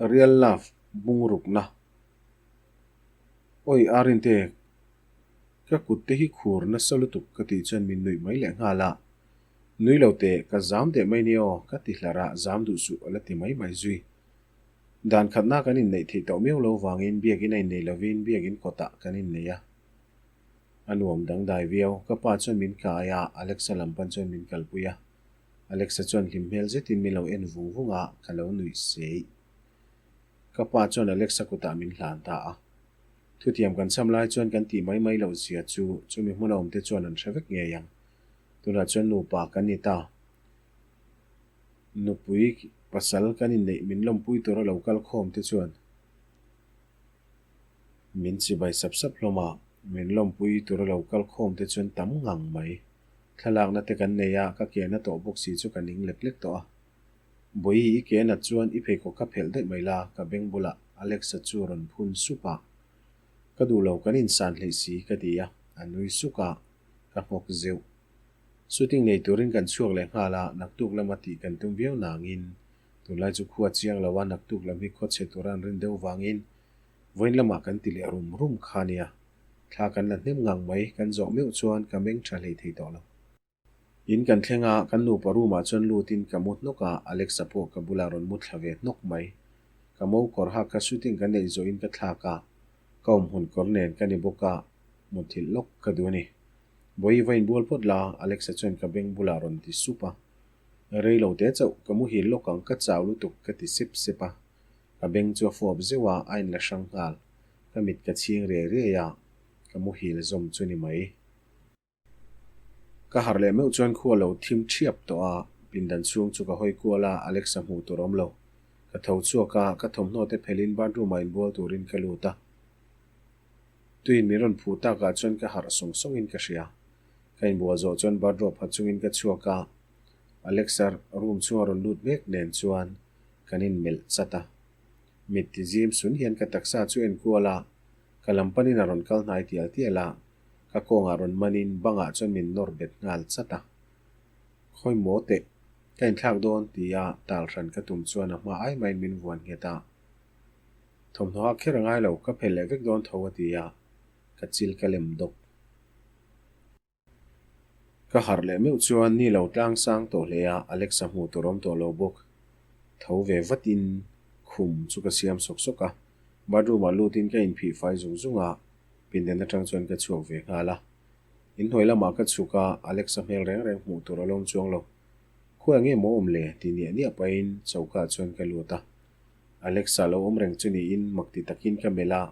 Real love bungrukna. Awi Arinte, ka kut te hi khur nasa lutuk ka tih chuan min nuih mai leh nghal a. Nui lo teh, ka zam deh mai nia aw, ka ti hlar a, zam duh suh a la ti mai mai zui. Dan khatna kan inneih theih tawh miau lo vangin biakin a innei lovin biakin kawtah kan innei a. A nuam dangdai viau, ka pa chuan min kai a, Alexa lam pan chuan min kalpui a. Alexa chuan hlim hmel zetin min lo en vung vung a, ka lo nuih seih. Ka pa chuan Alexa kutah min hlan ta a. Thutiam kan cham lai chuan kan tih mai mai loh zia chu chumi hmuna awmte chuan an hre vek ngei ang. Tunah chuan nupa kan ni ta. Nupui pasal kan inneih min lawmpui tura lo kal khawm te chuan min chibai sap sap hlawm a, min lawmpui tura lo kal khawm te chuan tam ngang mai. Thlalakna te kan nei a, ka ke na tawh bawk si chu ka ning lek lek tawh a. Bawihi i ke nat chuan i pheikhawk kha phelh daih mai la, ka beng bulah Alexa chu rawn phun sup a. Ka duh lo kan insan hleih si ka ti a, a nui suk a, ka nghawk zeuh. Shooting nei turin kan chhuak leh nghal a, naktuk lama tih kan tum viau nangin tunlai chu khua chiang lo a, naktuk lam hi khawchhe tura an rin deuh vangin vawiin lamah kan ti leh rum rum kha nia. Thla kan la hnem ngang mai, kan zawh meuh chuan ka meng tha hlei thei tawh lo. In kan thleng a, kan nupa room ah chuan lutin ka mu hnawk a, Alexa pawh ka bulah rawn mu thla ve hnawk mai. Ka mo kawr hak kha shooting kan neih zawhin ka thlak a, ka awm hun kawr nen ka ni bawk a, muthilh lawk ka duh a ni. Bawihi va inbual phawt la, Alexa chuan ka beng bulah rawn ti sup a. Rei lo te chauh, ka muhil lawk ang, ka chau lutuk ka ti sep sep a. Ka beng chu a fuap zeuh a, a inla hrang nghal. Ka mit ka chhing riai riai a, ka muhil zawm chu ni mai. Ka harh leh meuh chuan khua lo thim thiap tawh a, pindan chhung chu ka hawi kual a, Alexa hmuh tur awm lo. Ka tho chhuak a, ka thawmhnaw te phelhin bathroom ah inbual turin ka lut a. Tuin min rawn phuh takah chuan ka harh sawng sawngin ka hria. Ka inbual zawh chuan bathrobe ha chungin ka chhuak a, Alexa room chhunga rawn lut mek nen chuan kan inmelh chat a. Mit ti zim sun hian ka taksa chu en kual a, ka lam panin a rawn kal hnai tial tial a, ka kawngah rawn manin bangah chuan min nawr bet nghal chat a. Khawi maw teh, ka inthlak dawn tia tal hran ka tum chuan a hma ai maiin min vuan nghet a. Thawmhnaw a kher a ngai lo, ka phel leh vek dawn tho a ti a, ka chil ka lem dawk. Ka harh leh meuh chuan ni lo tlang sang tawh hle a, Alexa hmuh tur awm tawh lo bawk. Tho ve vatin khum chu ka siam sawk sawk a, bathroom ah lutin ka inphih fai zung zung a, pindan atang chuan ka chhuak ve nghal a. Inhnuai lamah ka chhuk a, Alexa hmel reng reng hmuh tur a lawm chuang lo. Khawi ang nge maw awm le? ti niah niah pahin choka ah chuan ka lut a. Alexa lo awm reng chu niin mak ti takin ka melh a,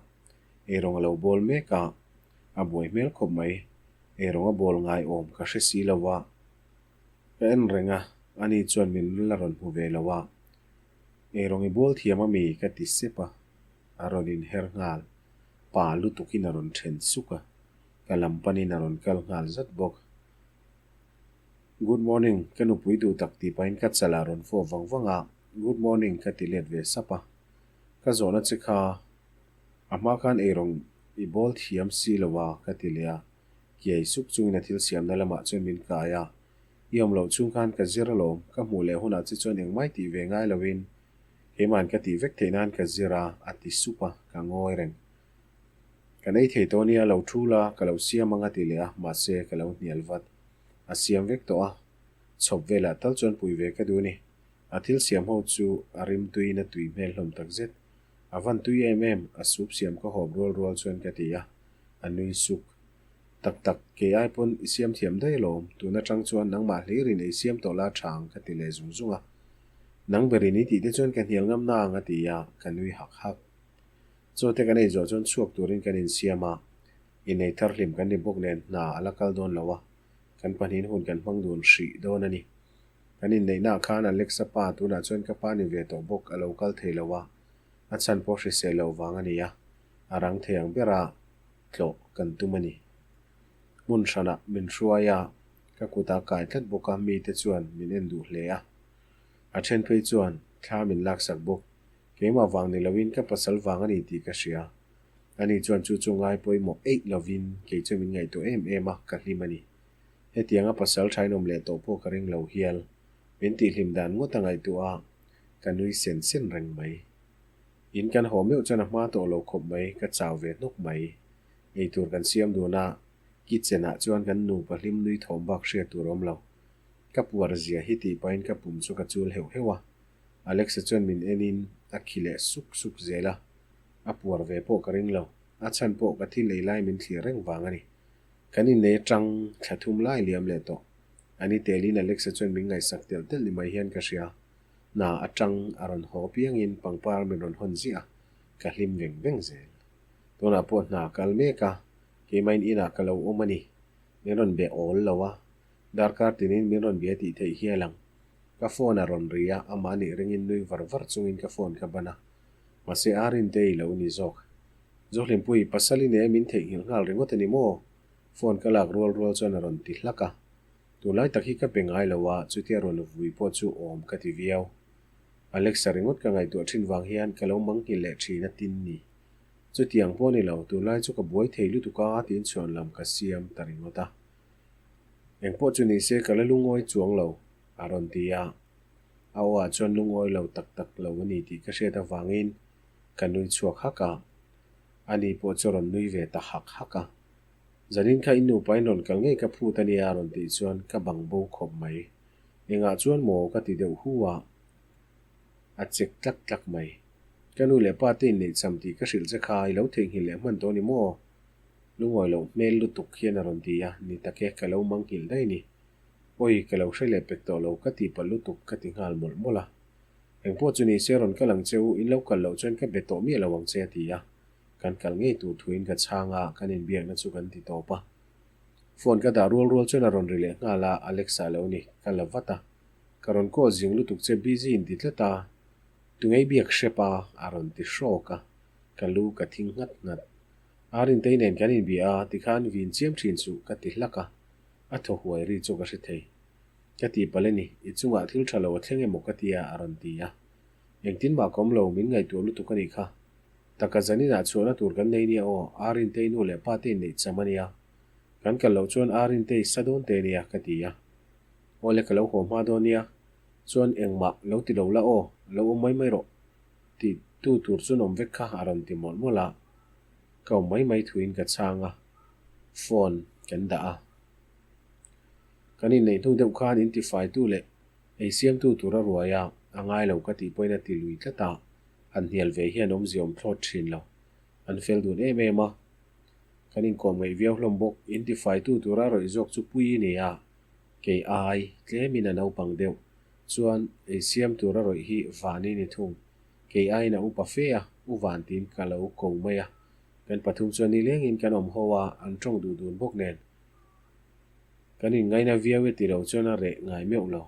eirawng a lo bawl mek a, a buai hmel khawp mai. Eirawng a bawl ngai awm ka hre si lo a, ka en reng a, ani chuan min la rawn hmu ve lo a. Eirawng i bawl thiam ami? ka ti sep a, a rawn inher nghal. Pa lutukin a rawn then suk a, ka lam panin a rawn kal nghal zat bawk. Good morning, ka nupui duh tak tih pahin ka chalah rawn fawp vang vang a, Good morning ka ti let ve sap a. Ka zawhna che kha a hma khan eirawng i bawl thiam si lo a ka ti leh a, kiai suk chungin a thil siamna lamah chuan min kai a, I awm loh chhung khan ka zir alawm, ka hmuh leh hunah che chuan engmai tih ve ngai loin keima'n ka tih vek theih nan ka zir a, a ti sup a, ka ngawi reng. Kan ei thei tawh nia, lo thu la, ka lo siam ang a ti leh a, mahse ka lo hnial vat. A siam vek tawh a, chhawp velah tal chuan pui ve ka duh a ni. A thil siam ho chu a rim tuiin a tui hmel hlawm tak zet. A van tui em em, a sup siam ka hawp rual rual chuan ka ti a, a nui suk. Tak tak, kei ai pawn i siam thiam daih alawm, tun atang chuan nangmah hlirin ei siam tawh la tha ang ka ti leh zung zung a. Nang berin i tih te chuan ka hnial ngam na ang a ti a, ka nui hak hak. Chaw te kan ei zawh chuan chhuak turin kan insiam a, innei thar hlim kan ni bawk nen hna a la kal dawn lo a, kan pahnihin hun kan hmang dun hrih dawn a ni. Kan inneihnaah khan Alexa pa tunah chuan ka pa ni ve tawh bawk a lo kal thei lo a, a chhan pawh hrisel lo vang a ni a, a rang thei ang bera tlawh kan tum a ni. Hmun hranah min hruai a, ka kut a kai tlat bawk a, mite chuan min en duh hle a. A then phei chuan thla min laksak bawk. Keimah vang ni loin ka pasal vang a ni tih ka hria. Ani chuan chu chu ngai pawimawh eih lovin kei chu min ngaihtuah em em a, ka hlim a ni. Hetianga pasal thainawm leh tawh pawh ka ring lo hial. Min tihhlim dan ngawt a ngaihtuah a, ka nui sen sen reng mai. In kan haw meuh chuan a hma tawh lo khawp mai, ka chau ve hnawk mai. Eitur kan siam dun a, kitchen ah chuan kan nupa hlim nui thawm bak hriat tur a awm lo. Ka puar zia hi tih pahin ka pum chu ka chul heuh heuh a. Alexa chuan min enin a khi leh suk suk zel a, a puar ve pawh ka ring lo. A chhan pawh ka thil ei lai min thlir reng vang a ni. Kan innei atang thla thum lai liam leh tawh. Ani telin Alexa chuan min ngaihsak telh telh ni mai hian ka hria. Hna atang a rawn haw piangin pangpar min rawn hawn ziah a, ka hlim veng veng zel. Tunah pawh hna kal mek a, keimahin inah ka lo awm a ni. Min rawn be awl lo a, darkar tinin min rawn bia tih theih hial ang. Ka phone a rawn ri a, amah nih ringin nui var var chungin ka phone ka ban a. Mahse a Rintei lo ni zawk. Zohlimpui, pasal i nei a min theihnghilh nghal ringawt a ni maw? Phone ka lak rual rual chuan a rawn ti hlak a. Tunlai tak hi ka pe ngai lo a, chutia rawn vui pawh chu awm ka ti viau. Alexa ringawt ka ngaihtuah thin vang hian ka lo manghilh leh thin a tin ni. Chutiang pawh ni lo, tunlai chu ka buai thei lutuk a tiin chhuan lam ka siam ta ringawt a. Engpawh chu ni se ka la lungawi chuang lo, a rawn ti a. A aw ah chuan lungawi lo tak tak lo a ni tih ka hriat avangin ka nui chhuak hak a. Ani pawh chu a rawn nui ve ta hak hak a. Zanin kha i nupa in rawn kal ngei ka phut a nia a rawn tih chuan ka bang bo khawp mai. Engah chuan maw ka ti deuh hu a, a chek tlak tlak mai. Ka nu leh pa te inneih cham tih ka hrilh che kha i lo theihnghilh leh hman tawh a ni maw? Lungawi loh hmel lutuk hian a rawn ti a, ni tak e ka lo manghilh daih ni. Awi ka lo hre leh pek tawh lo ka ti palh lutuk ka ti nghal mawlh mawlh a. Engpawh chu ni se rawn kal ang che u, in lo kal loh chuan ka be tawh miah lo ang che a ti a. Kan kal ngei tur thuin ka chhang a, kan inbiakna chu kan ti tawp a. Phone ka dah rual rual chuan a rawn ri leh nghal a, Alexa lo ni, ka la vat a. Ka rawn call zing lutuk che busy in ti tlat a, tungei biak hrep a, a rawn ti hrawk a, ka lu ka thing nghat nghat. Arintei nen kan inbia a, tikhan vin chiam thin suh ka ti hlak a, a thaw huai ri chu ka hre thei. Ka ti palh a ni, i chungah thil tha lo a thleng emaw ka tia a rawn ti a. Engtin mah ka awm lo, min ngaihtuah lutuk a nih kha. Taka zaninah chhuahna tur kan nei nia aw, Arintei nu leh pa te inneih cham a nia. Kan kal loh chuan Arintei sa dawn te nia ka ti a. Awle ka lo haw hma dawn nia, chuan engmah lo ti lo la aw, lo awm mai mai rawh ti tu tur chuan awm vek kha a rawn ti mawlh mawlh a. Ka awm mai mai thuin ka chhang a, phone kan dah a. Kan inneih hnu deuh khan intifaitu leh ei siamtu tur a ruai a, a ngai lo ka tih pawhin a ti lui tlat a. Han hnial ve hian awmzia awm thlawt thin lo. An fel dun em em a. Kan inkawm ngaih viau hlawm bawk. Intifaitu tura rawih zawk chu pui i nei a, kei ai tlemin a naupang deuh. Chuan ei siam tura rawih hi van i ni thung. Kei aiin a upa fe a, u van tiin ka lo ko mai a. Kan pathum chuan nilengin kan awm ho a, an tawng duh dun bawk nen. Kan inngaina viau e ti lo chuan a reh ngai meuh lo.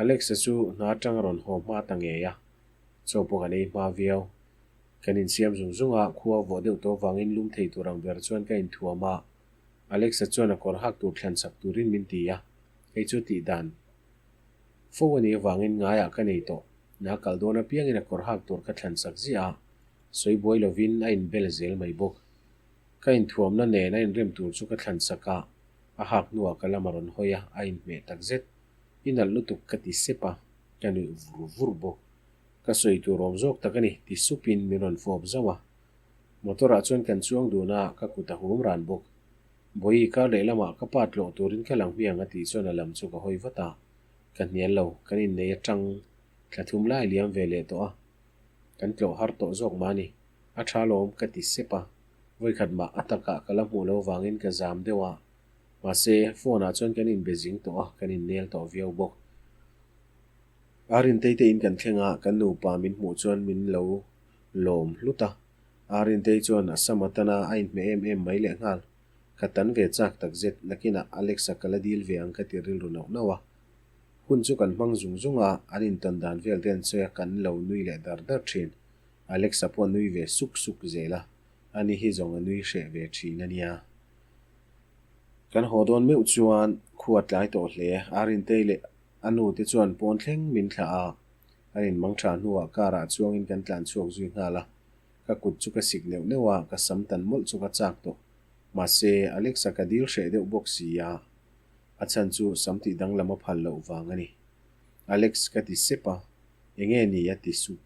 Alexa chu hna atang a rawn haw hma ta ngei a, chaw pawh kan ei hma viau. Kan insiam zung zung a, khua vawh deuh tawh avangin lum thei tur ang ber chuan ka inthuam a, Alexa chuan a kawr hak tur thlan chak turin min ti a, hei chu tih dan fo a nih avangin ngaiah ka nei tawh. Hna kal dawn apiangin a kawr hak tur ka thlan chak ziah a, sawi buai lovin a inbel zel mai bawk. Ka inthuamna nen a inrem tur chu ka thlan chak a, a hak hnuah ka lam a rawn hawi a, a inhmeh tak zet. I nalh lutuk ka ti sep a, ka nuih vur vur bawk. Ka sawi tur awm zawk tak a ni, ti supin min rawn fawp zauh a. Motor ah chuan kan chuang dun a, ka kut a hum ran bawk. Bawihi kar lehlamah ka pa tlawh turin ka lang hmiang a tih chuan a lam chu ka hawi vat a. Ka hnial lo, kan innei atang thla thum lai liam ve leh tawh a. Kan tlawh har tawh zawk mah a ni. A tha lawm ka ti sep a. Vawikhat mah a takah ka la hmuh lo vangin ka zam deuh a. Mahse, phone ah chuan kan inbe zing tawh a, kan innel tawh viau bawk. A Rintei te in kan thleng a, kan nupa min hmuh chuan min lo lawm hlut a. A Rintei chuan a sam atana a inhmeh em em mai leh nghal. Ka tan ve chak takzet, nakinah Alex-a ka la dil ve ang ka ti rilru nauh nauh a. Hun chu kan hmang zung zung a, an intawn dan vel te an sawi a, kan lo nui leh dar dar thin. Alex-a pawh a nui ve suk suk zel a, ani hi zawng a nui hreh ve thin a nia. Kan haw dawn meuh chuan khua tlai tawh hle. Arintei leh a nu te chuan pawn thleng min thlah a, an inmang tha hnuah car ah chuangin kan tlan chhuak zui nghal a. Ka kut chu ka sik neuh neuh a, ka sam tan mawlh chu ka chak tawh. Mahse, Alex-a ka dil hreh deuh bawk si a, a chhan chu sam tih danglam a phal loh vang a ni. Alex ka ti sep a. Enge ni a ti sup.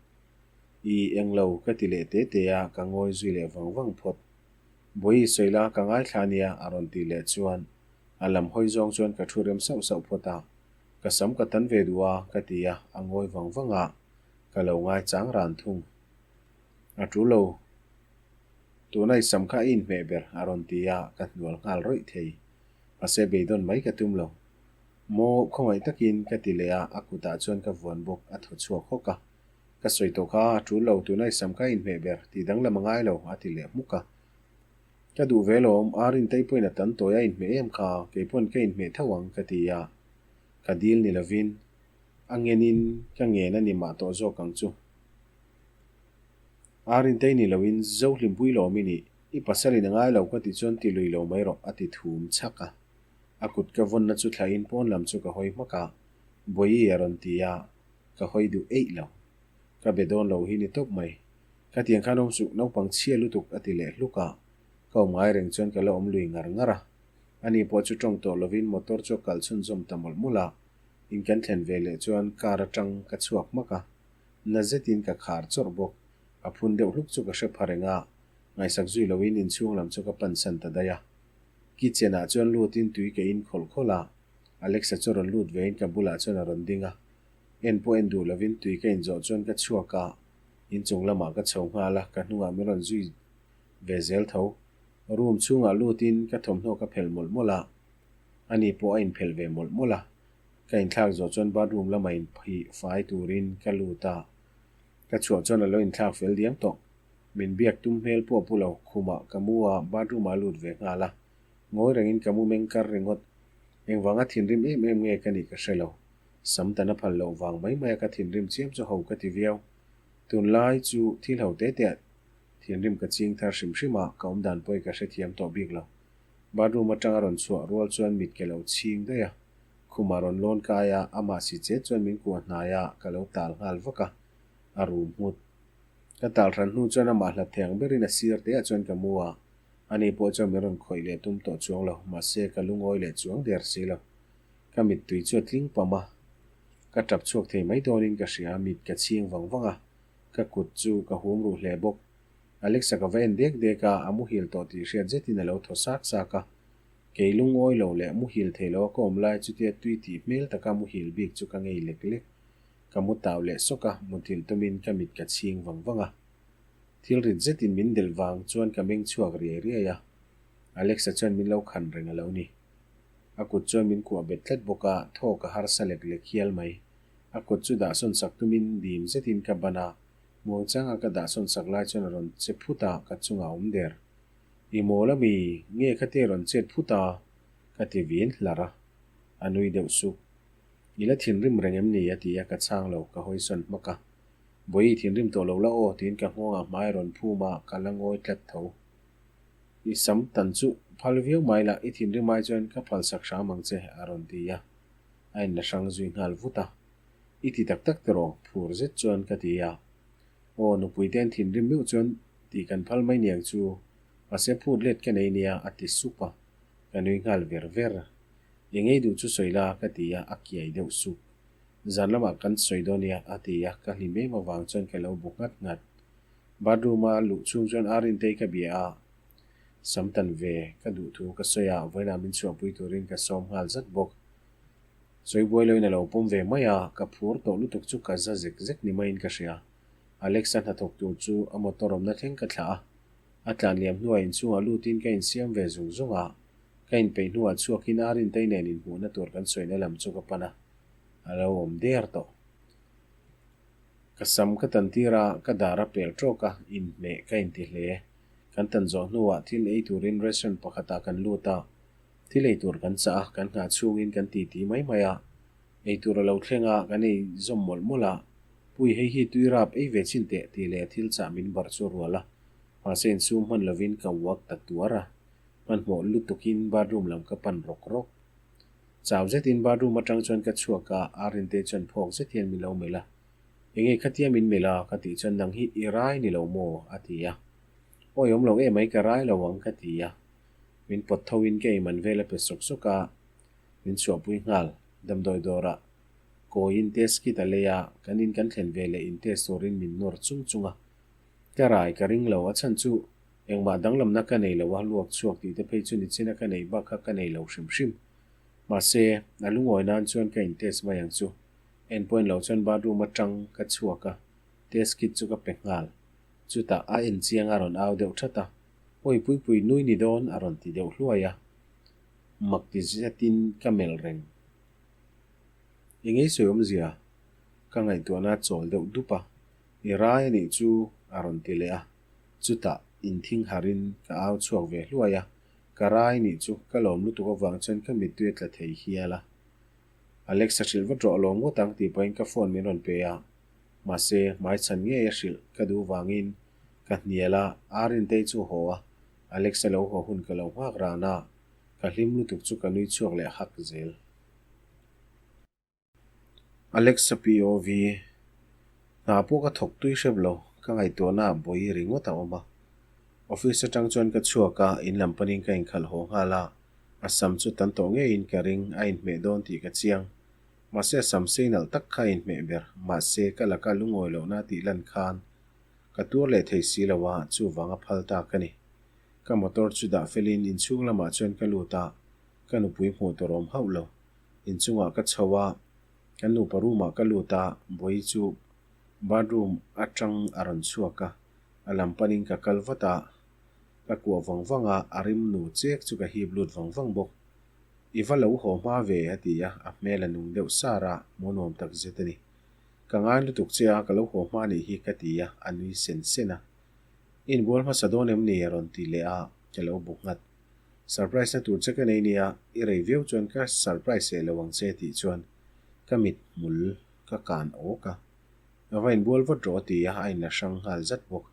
I englo ka ti leh te te a, ka ngawi zui leh vang vang phawt. Bawihi sawi la ka ngaithla ania a rawn tih leh chuan a lam hawi zawng chuan ka thu rem sauh sauh phawt a. Ka sam ka tan ve duh a ka ti a, a ngawi vang vang a, ka lo ngai chang ran thung. A tul lo. Tuna i sam kha i inhmeh ber a rawn ti a, ka hnual nghal rawih thei. Mahse beidawn mai ka tum lo. Maw khawngaih takin ka ti leh a, a kutah chuan ka vuan bawk, a thaw chhuak hawk a. Ka sawi tawh kha, a tul lo, tuna i sam kha i inhmeh ber, tih danglam a ngai lo, a ti leh hmuk a. Ka duh ve lawm, ar intei pawhin a tan tawi a inhmeh em kha, kei pawn ka inhmeh tho ang, ka ti a. Ka dil ni lovin, a ngenin ka ngen a ni mah tawh zawk ang chu. Ar intei ni loin zo hlimpui lawm i nih, i pasalin a ngai lo ka tih chuan ti lui lo mai rawh, a ti thum chhak a. A kut ka vawnna chu thlahin pawn lam chu ka hawi hmak a, Bawihi a rawn ti a, ka hawi duh eih lo. Ka be dawn lo hi ni tawp mai. Ka tiang khan awm suh, naupang chhia lutuk a ti leh hluk a. Ka awm ngai reng chuan ka la awm lui ngar ngar a. Ani pawh chu tawng tawh lovin motor chu a kal chhunzawm ta mawlh mawlh a. In kan thlen ve leh chuan car atang ka chhuak hmak a. Na zetin ka khar chawrh bawk. A phun deuh hluk chu ka hre pha reng a. Ngaihsak zui loin inchhung lam chu ka pansan ta daih a. Kitchen ah chuan lutin tui ka in khawlh khawlh a, Alexa chu rawn lut vein ka bulah chuan a rawn ding a. En pawh en duh lovin tui ka inzawh chuan ka chhuak a, inchung lamah ka chho nghal a, ka hnungah min rawn zui ve zel tho. Room chhungah lutin ka thawmhnaw ka phelh mawlh mawlh a, ani pawh a inphelh ve mawlh mawlh a. Ka inthlak zawh chuan bathroom lamah inphih fai turin ka lut a, ka chhuah chuan a lo inthlak fel diam tawh. Min biak tum hmel pawh pu lo, khumah ka mu a, bathroom ah lut ve nghal a. Ngawi rengin ka mu meng kar ringawt. Engvanga thinrim em em nge ka nih ka hre lo. Sam tan a phal loh vang mai mai a ka thinrim chiam chu ho ka ti viau. Tunlai chu thil ho te te ah thinrim ka ching thar hrim hrim a, ka awmdan pawh i ka hrethiam tawh bik lo. Bathroom atanga rawn chhuah rual chuan mit ke lo chhing daih a. Khumah rawn lawn kai a, amah si chet chuan min kuah hnai a, ka lo tal nghal vak a, a rum nghut. Ka tal hran hnu chuan amah hlat thei ang berin a sir te ah chuan ka mu a, ani pawh chuan min rawn khawih leh tum tawh chuang lo, mahse ka lungawi leh chuang der si lo. Ka mittui chu a tling pam a, ka tap chhuak thei mai dawnin ka hria, mit ka chhing vang vang a, ka kut chu ka hum ruh hle bawk. Alexa ka va en dek dek a, a muhil tawh tih hriat zetin a lo thaw sak sak a, kei lungawi lo leh muhil thei lo a ka awm lai chutia tui tih hmel taka muhil bik chu ka ngei lek lek. Ka mu tau leh sawk a, muthilh tumin ka mit ka chhing vang vang a. Thil rit zetin min delh vang chuan ka meng chhuak riai riai a. Alexa chuan min lo khan reng a lo ni. A kut chuan min kuah bet tlat bawk a, thaw ka harsa lek lek hial mai. A kut chu dahsawn sak tumin dim zetin ka ban a, muangchanga ka dahsawn sak lai chuan a rawn che phut a, ka chungah a awm der. I mawl a mi, nge khatia i rawn chet phut a? ka ti vin hlar a, a nui deuh suk. I la thinrim reng em ni? a ti a, ka chhang lo, ka hawisawn hmak a. Bawihi thinrim tawh lo la aw, tiin ka nghawngah hmai a rawn phum a, ka la ngawi tlat tho. I sam tan chu phal viau mai la, i thinrim ai chuan ka phal sak hram ang che, a rawn ti a, a inla hrang zui nghal vut a. I ti tak tak tiraw? phur zet chuan ka ti a. Aw, nupui te an thinrim meuh chuan tih kan phal mai niang chu, mahse phut let ka nei nia, a ti sup a, ka nui nghal ver ver. I ngei duh chu sawi la ka ti a, a kiai deuh suk. Zan lamah kan sawi dawn nia a ti a, ka hlim em avang chuan ka lo bu nghat nghat. Bathroom a luh chhung chuan Arintei ka bia a, sam tan ve ka duh thu ka sawi a, vawiinah min chhuahpui turin ka sawm nghal zat bawk. Sawi buai loin a lo pawm ve mai a, ka phur tawh lutuk chu ka za zek zek ni maiin ka hria. Alexa hnathawk tur chu a motor awmna thleng ka thlah a, a tlan liam hnuah inchhungah lutin ka insiam ve zung zung a, Ka inpeih hnuah chhuakin Arintei nen inhmuhna tur kan sawina lam chu ka pan a, a lo awm der tawh. Ka sam ka tan tir a, ka dar a pel tawk a, inhmeh ka inti hle. Kan tan zawh hnuah thil ei turin restaurant pakhatah kan lut a, thil ei tur kan chah a, kan nghah chhungin kan titi mai mai a. Ei tur a lo thleng a, kan ei zawm mawlh mawlh a, Pui hei hi tui rap ei ve chin teh tih leh thil chah min barh chu rual a, mahse insum hman lovin ka uak ta tuar a. Hmanhmawh lutukin bathroom lam ka pan rawk rawk. Chau zetin bathroom atang chuan ka chhuak a, Arinte chuan phawk zet hian min lo melh a. Enge khatia min melh a? ka tih chuan nang hi i rai ni lo maw? a ti a. Awi awm lo emai ka rai lo ang ka ti a. Min pawt tho in ka eiman vel a pe sawk sawk a, min chhuahpui nghal damdawi dawrah. Kawiin test kit a lei a, kan in kan thlen ve leh in test turin min nawr chung chung a. Ka rai ka ring lo, a chhan chu engmah danglamna ka nei lo a, luak chhuak tih te phei chu nichina ka nei bak kha ka nei lo hrim hrim. Mahse, a lungawi nan chuan ka in test mai ang chu. En pawhin lo chuan bathroom atang ka chhuak a, test kit chu ka pe nghal. Chutah a en chiang a rawn au deuh that a, Awi Puipui nui ni dawn a rawn ti deuh hluai a. Mak ti zetin ka melh reng. Engei sawi awmzia? Ka ngaihtuahna a chawl deuh dup a, I rai a nih chu a rawn ti leh a. Chutah inthing harin ka au chhuak ve hluai a, ka rai nih chu ka lawm lutuk avang chuan ka mittui a tla thei hial a. Alexa hrilh vat rawh lawm ngawt ang tih pahin ka phone min rawn pe a, mahse hmaichhan ngei a hrilh ka duh vangin ka hnial a, Arintei chu haw a, Alexa lo haw hun ka lo nghak ran a, ka hlim lutuk chu ka nui chhuak leh hak zel. Alexa POV, Hna pawh ka thawk tui hrep lo, ka ngaihtuahna ah bawi ringawt a awm a. Office atang chuan ka chhuak a, in lam panin ka inkhalh haw nghal a, a sam chu tan tawh ngeiin ka ring, a inhmeh dawn tih ka chiang. Mahse a sam sei nalh tak kha a inhmeh ber, mahse ka laka lungawi lohna tih lan khan ka tuar leh thei si lo a, chuvang a phal ta ka ni. Ka motor chu dah felin inchhung lamah chuan ka lut a, ka nupui hmuh tur awm hauh lo. Inchungah ka chho a, kan nupa room ah ka lut a, Bawihi chu bathroom atang a rawn chhuak a, a lam panin ka kal vat a, ka kuah vang vang a, a rim nu chek chu ka hip lut vang vang bawk. I va lo haw hma ve a ti a, a hmel a nung deuh sar a, hmuh nuam tak zet a ni. Ka ngai lutuk che a, ka lo haw hma nih hi ka ti a, a nui sen sen a. I inbual hmasa dawn em ni? a rawn ti leh a, ka lo bu nghat. Surprise na tur che ka nei nia, i rei viau chuan ka surprise leh lo ang che tih chuan ka mit hmul ka kan awk a. Ka va inbual vat rawh a ti a, a inla hrang nghal zat bawk.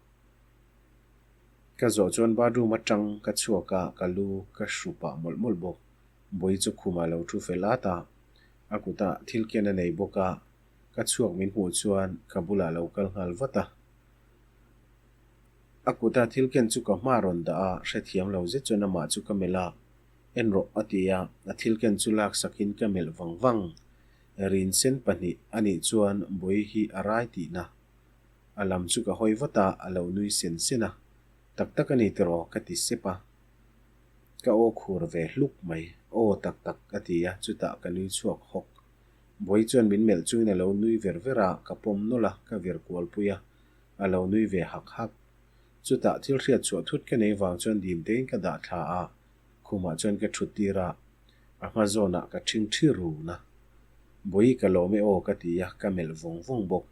Ka zawh chuan bathroom atang ka chhuak a, ka lu ka hru pah mawlh mawlh bawk. Bawi chu khumah lo thu fel at a, a kutah thil ken a nei bawk a, ka chhuak min hmuh chuan ka bulah lo kal nghal vat a. A kuta thil ken chu ka hma rawn dah a, hrethiam lo zet chuan amah chu ka melh a, En rawh a ti a, a thil ken chu laksakin ka melh vang vang. Rin sen pahnih a nih chuan Bawi hi a rai tihna. A lam chu ka hawi vat a, a lo nui sen sen a. Tak tak a ni tiraw ka ti sep a. Ka aw khur ve hluk mai. Aw tak tak a ti a, chutah ka nui chhuak hawk. Bawi chuan min melh chungin a lo nui ver ver a, ka pawm nawlh a, ka vir kualpui a. A lo nui ve hak hak. Chutah thil hriat chhuah thut ka nei vang chuan dim tein ka dah thla a, khumah chuan ka thut tir a, a hma zawnah ka ṭhing ṭhi run a. Bawi ka lawm e aw ka ti a, ka melh vawng vawng bawk.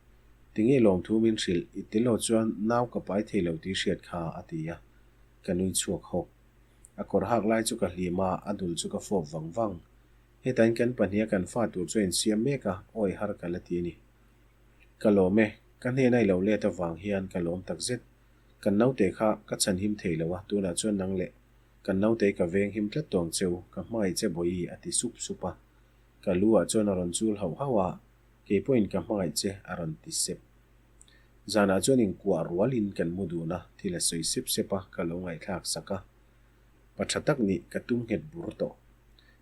Tinge lawmthu min hrilh, i tilo chuan nau ka pai thei lo tih hriat kha a ti a, ka nui chhuak hawk. A kawr hak lai chu ka hlim a, a dul chu ka fawp vang vang. Hetain kan pahniha kan fa tur chu a insiam mek a, awi har ka la ti a ni. Ka lawm e, ka hnena i lo let avang hian ka lawm tak zet. Kan naute kha ka chhan him thei lo a, tunah chuan nang leh kan naute ka veng him tlat tawng cheu, ka hmangaih che Bawihi a ti sup sup a. Ka lu ah chuan a rawn chul hauh hauh a, kei pawhin ka hmangaih che a rawn ti sep. Zanah chuan inkuah rualin kan mu dun a, thil a sawi sep sep a, ka lo ngaihthlak sak a. Pa tha tak nih ka tum nghet bur tawh.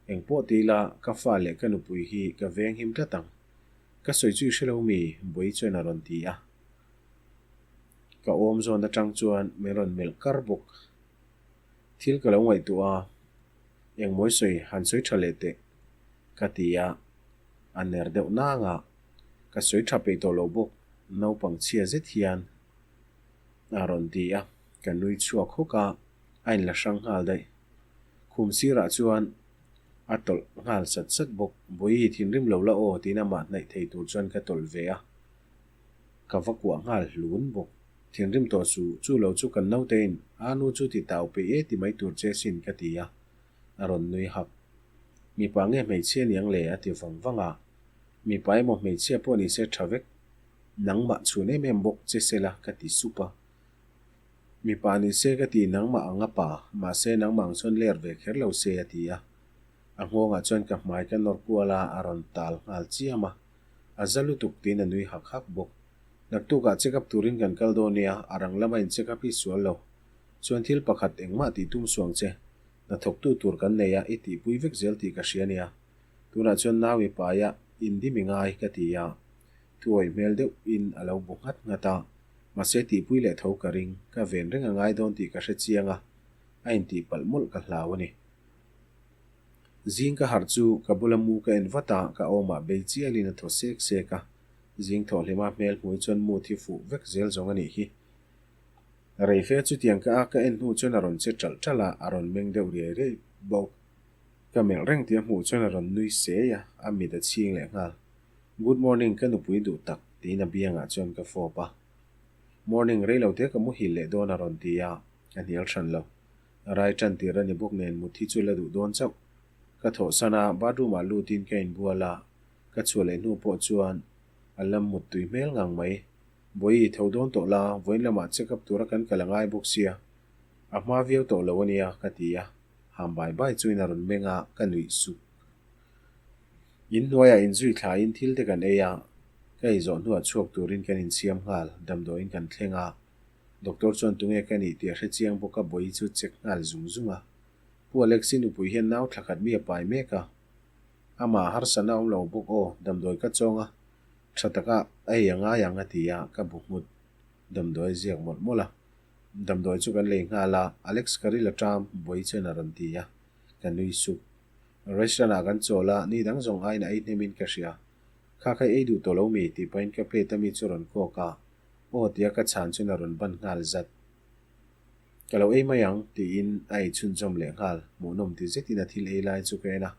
Engpawh ti ila ka fa leh ka nupui hi ka veng him tlat ang. Ka sawi chu i hre lo mi? Bawi chuan a rawn ti a. Ka awm zawn atang chuan min rawn melh kar bawk. Thil ka lo ngaihtuah a, engmawi sawi han sawi tha leh teh ka ti a, a ner deuh nang a, ka sawi tha peih tawh lo bawk naupang chhia zet hian a rawn ti a, ka nui chhuak hawk a, a inla hrang nghal daih. Khum sirah chuan A tawlh nghal sat sat bawk. Bawihi thinrim lo la aw tiin amah hnaih thei tur chuan ka tawlh ve a. Ka va kuah nghal hlun bawk. Thinrim tawh su, chu lo chu kan nautein a nu chu ti tau peih e ti mai tur che sin ka ti a. A rawn nui hak. Mipa nge hmeichhia niang le a ti vang vang a. Mipa emaw hmeichhia pawh ni se tha vek. Nangmah chhun em em bawk che sela ka ti sup a. Mipa ni se ka ti nangmah ang a pa, mahse nangmah ang chuan ler ve kher lo se a ti a. A nghawngah chuan ka hmai ka nawr kual a, a rawn tal nghal chiam a. A za lutuk tiin a nui hak hak bawk. Naktukah check up turin kan kal dawn nia, a rang lama in check up hi sual lo. Chuan thil pakhat engmah tih tum suang che, hnathawktu tur kan nei a, i tihpui vek zel tih ka hria nia. Tunah chuan nau i pai a. Indim i ngai ka ti a, thuawih hmel deuhin a lo bu nghat nghat a, mahse tihpui leh tho ka ring, ka ven reng a ngai dawn tih ka hre chiang a, a intih palh mawlh ka hlau a ni. Zing ka harh chu ka bula mu ka en vat a, ka awmah bei chialin a thaw sek sek a, zing thawh hlima hmel hmui chuan mu thi fuh vek zel zawng a nih hi. Rei fe chutiang ka a ka en hnu chuan a rawn che ṭalh ṭalh a, a rawn meng deuh riai riai bawk. Ka melh reng tih a hmuh chuan a rawn nui sei a, a mit a chhing leh nghal. Good morning ka nupui duh tak tiin a biangah chuan ka fawp a. Morning rei lo te ka muhil leh dawn a rawn ti a, ka hnial hran lo. Rai tan tir a ni bawk nen mut hi chu la duh dawn chauh. Ka thawhsan a, bathroom ah lutin ka inbual a, ka chhuah leh hnu pawh chuan a lam mut tui hmel ngang mai. Bawihi tho dawn tawh la, vawiin lamah check up tura kan kal a ngai bawk sia. A hma viau tawh lo a nia ka ti a, ham bai bai chuin a rawn meng a, ka nuih suk. In hnuaiah inzui thlaiin thil te kan ei a, ka ei zawh hnuah chhuak turin kan insiam nghal, damdawiin kan thleng a. Doctor chuan tunge ka nih tih a hre chiang bawk a, Bawihi chu check nghal zung zung a. Pu Alexi nupui hian nau thla khat mi a pai mek a. Amah harsatna a awm lo bawk aw, damdawi ka chawng a, tha taka a ei a ngai ang a ti a, ka bu nghut. Damdawi a ziak mawlh mawlh a. Damdawi chu kan lei nghal a, Alex ka ril a ṭam, Bawihi chuan a rawn ti a, ka nui suk. Restaurant ah kan chawl a, ni dang zawng aiin a ei hnem in ka hria. Kha kha i ei duh tawh lo mi? tih pahin ka plate a mi chu rawn kawk a, Aw tia ka chhan chuan a rawn ban nghal zat. Ka lo ei mai ang, tiin a ei chhunzawm leh nghal. Hmuhnawm ti zetin a thil ei lai chu ka en a.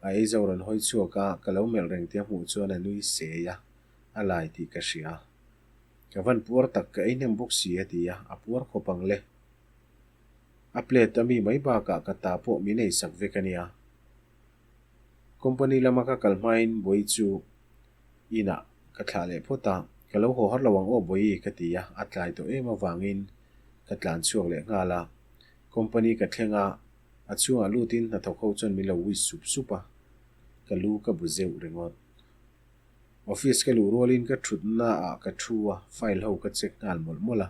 A ei zo rawn hawi chhuak a, ka lo melh reng tia hmuh chuan a nui sei a, a lai tih ka hria. Ka van puar tak, ka ei hnem bawk si a ti a, a puar khawp ang le. A plate a mi mai bakah ka ta pawh min ei sak vek a nia. Company lama ka kal hmain Bawihi chu inah ka thlah leh phawt a, ka lo haw har lo ang aw Bawihi ka ti a, a tlai tawh em avangin ka tlan chhuak leh nghal a. Company ka thleng a, a chhungah lutin hnathawk ho chuan min lo wish sup sup a, ka lu ka bu zeuh ringawt. Office ka luh rualin ka thutna ah ka thu a, file ho ka check nghal mawlh mawlh a.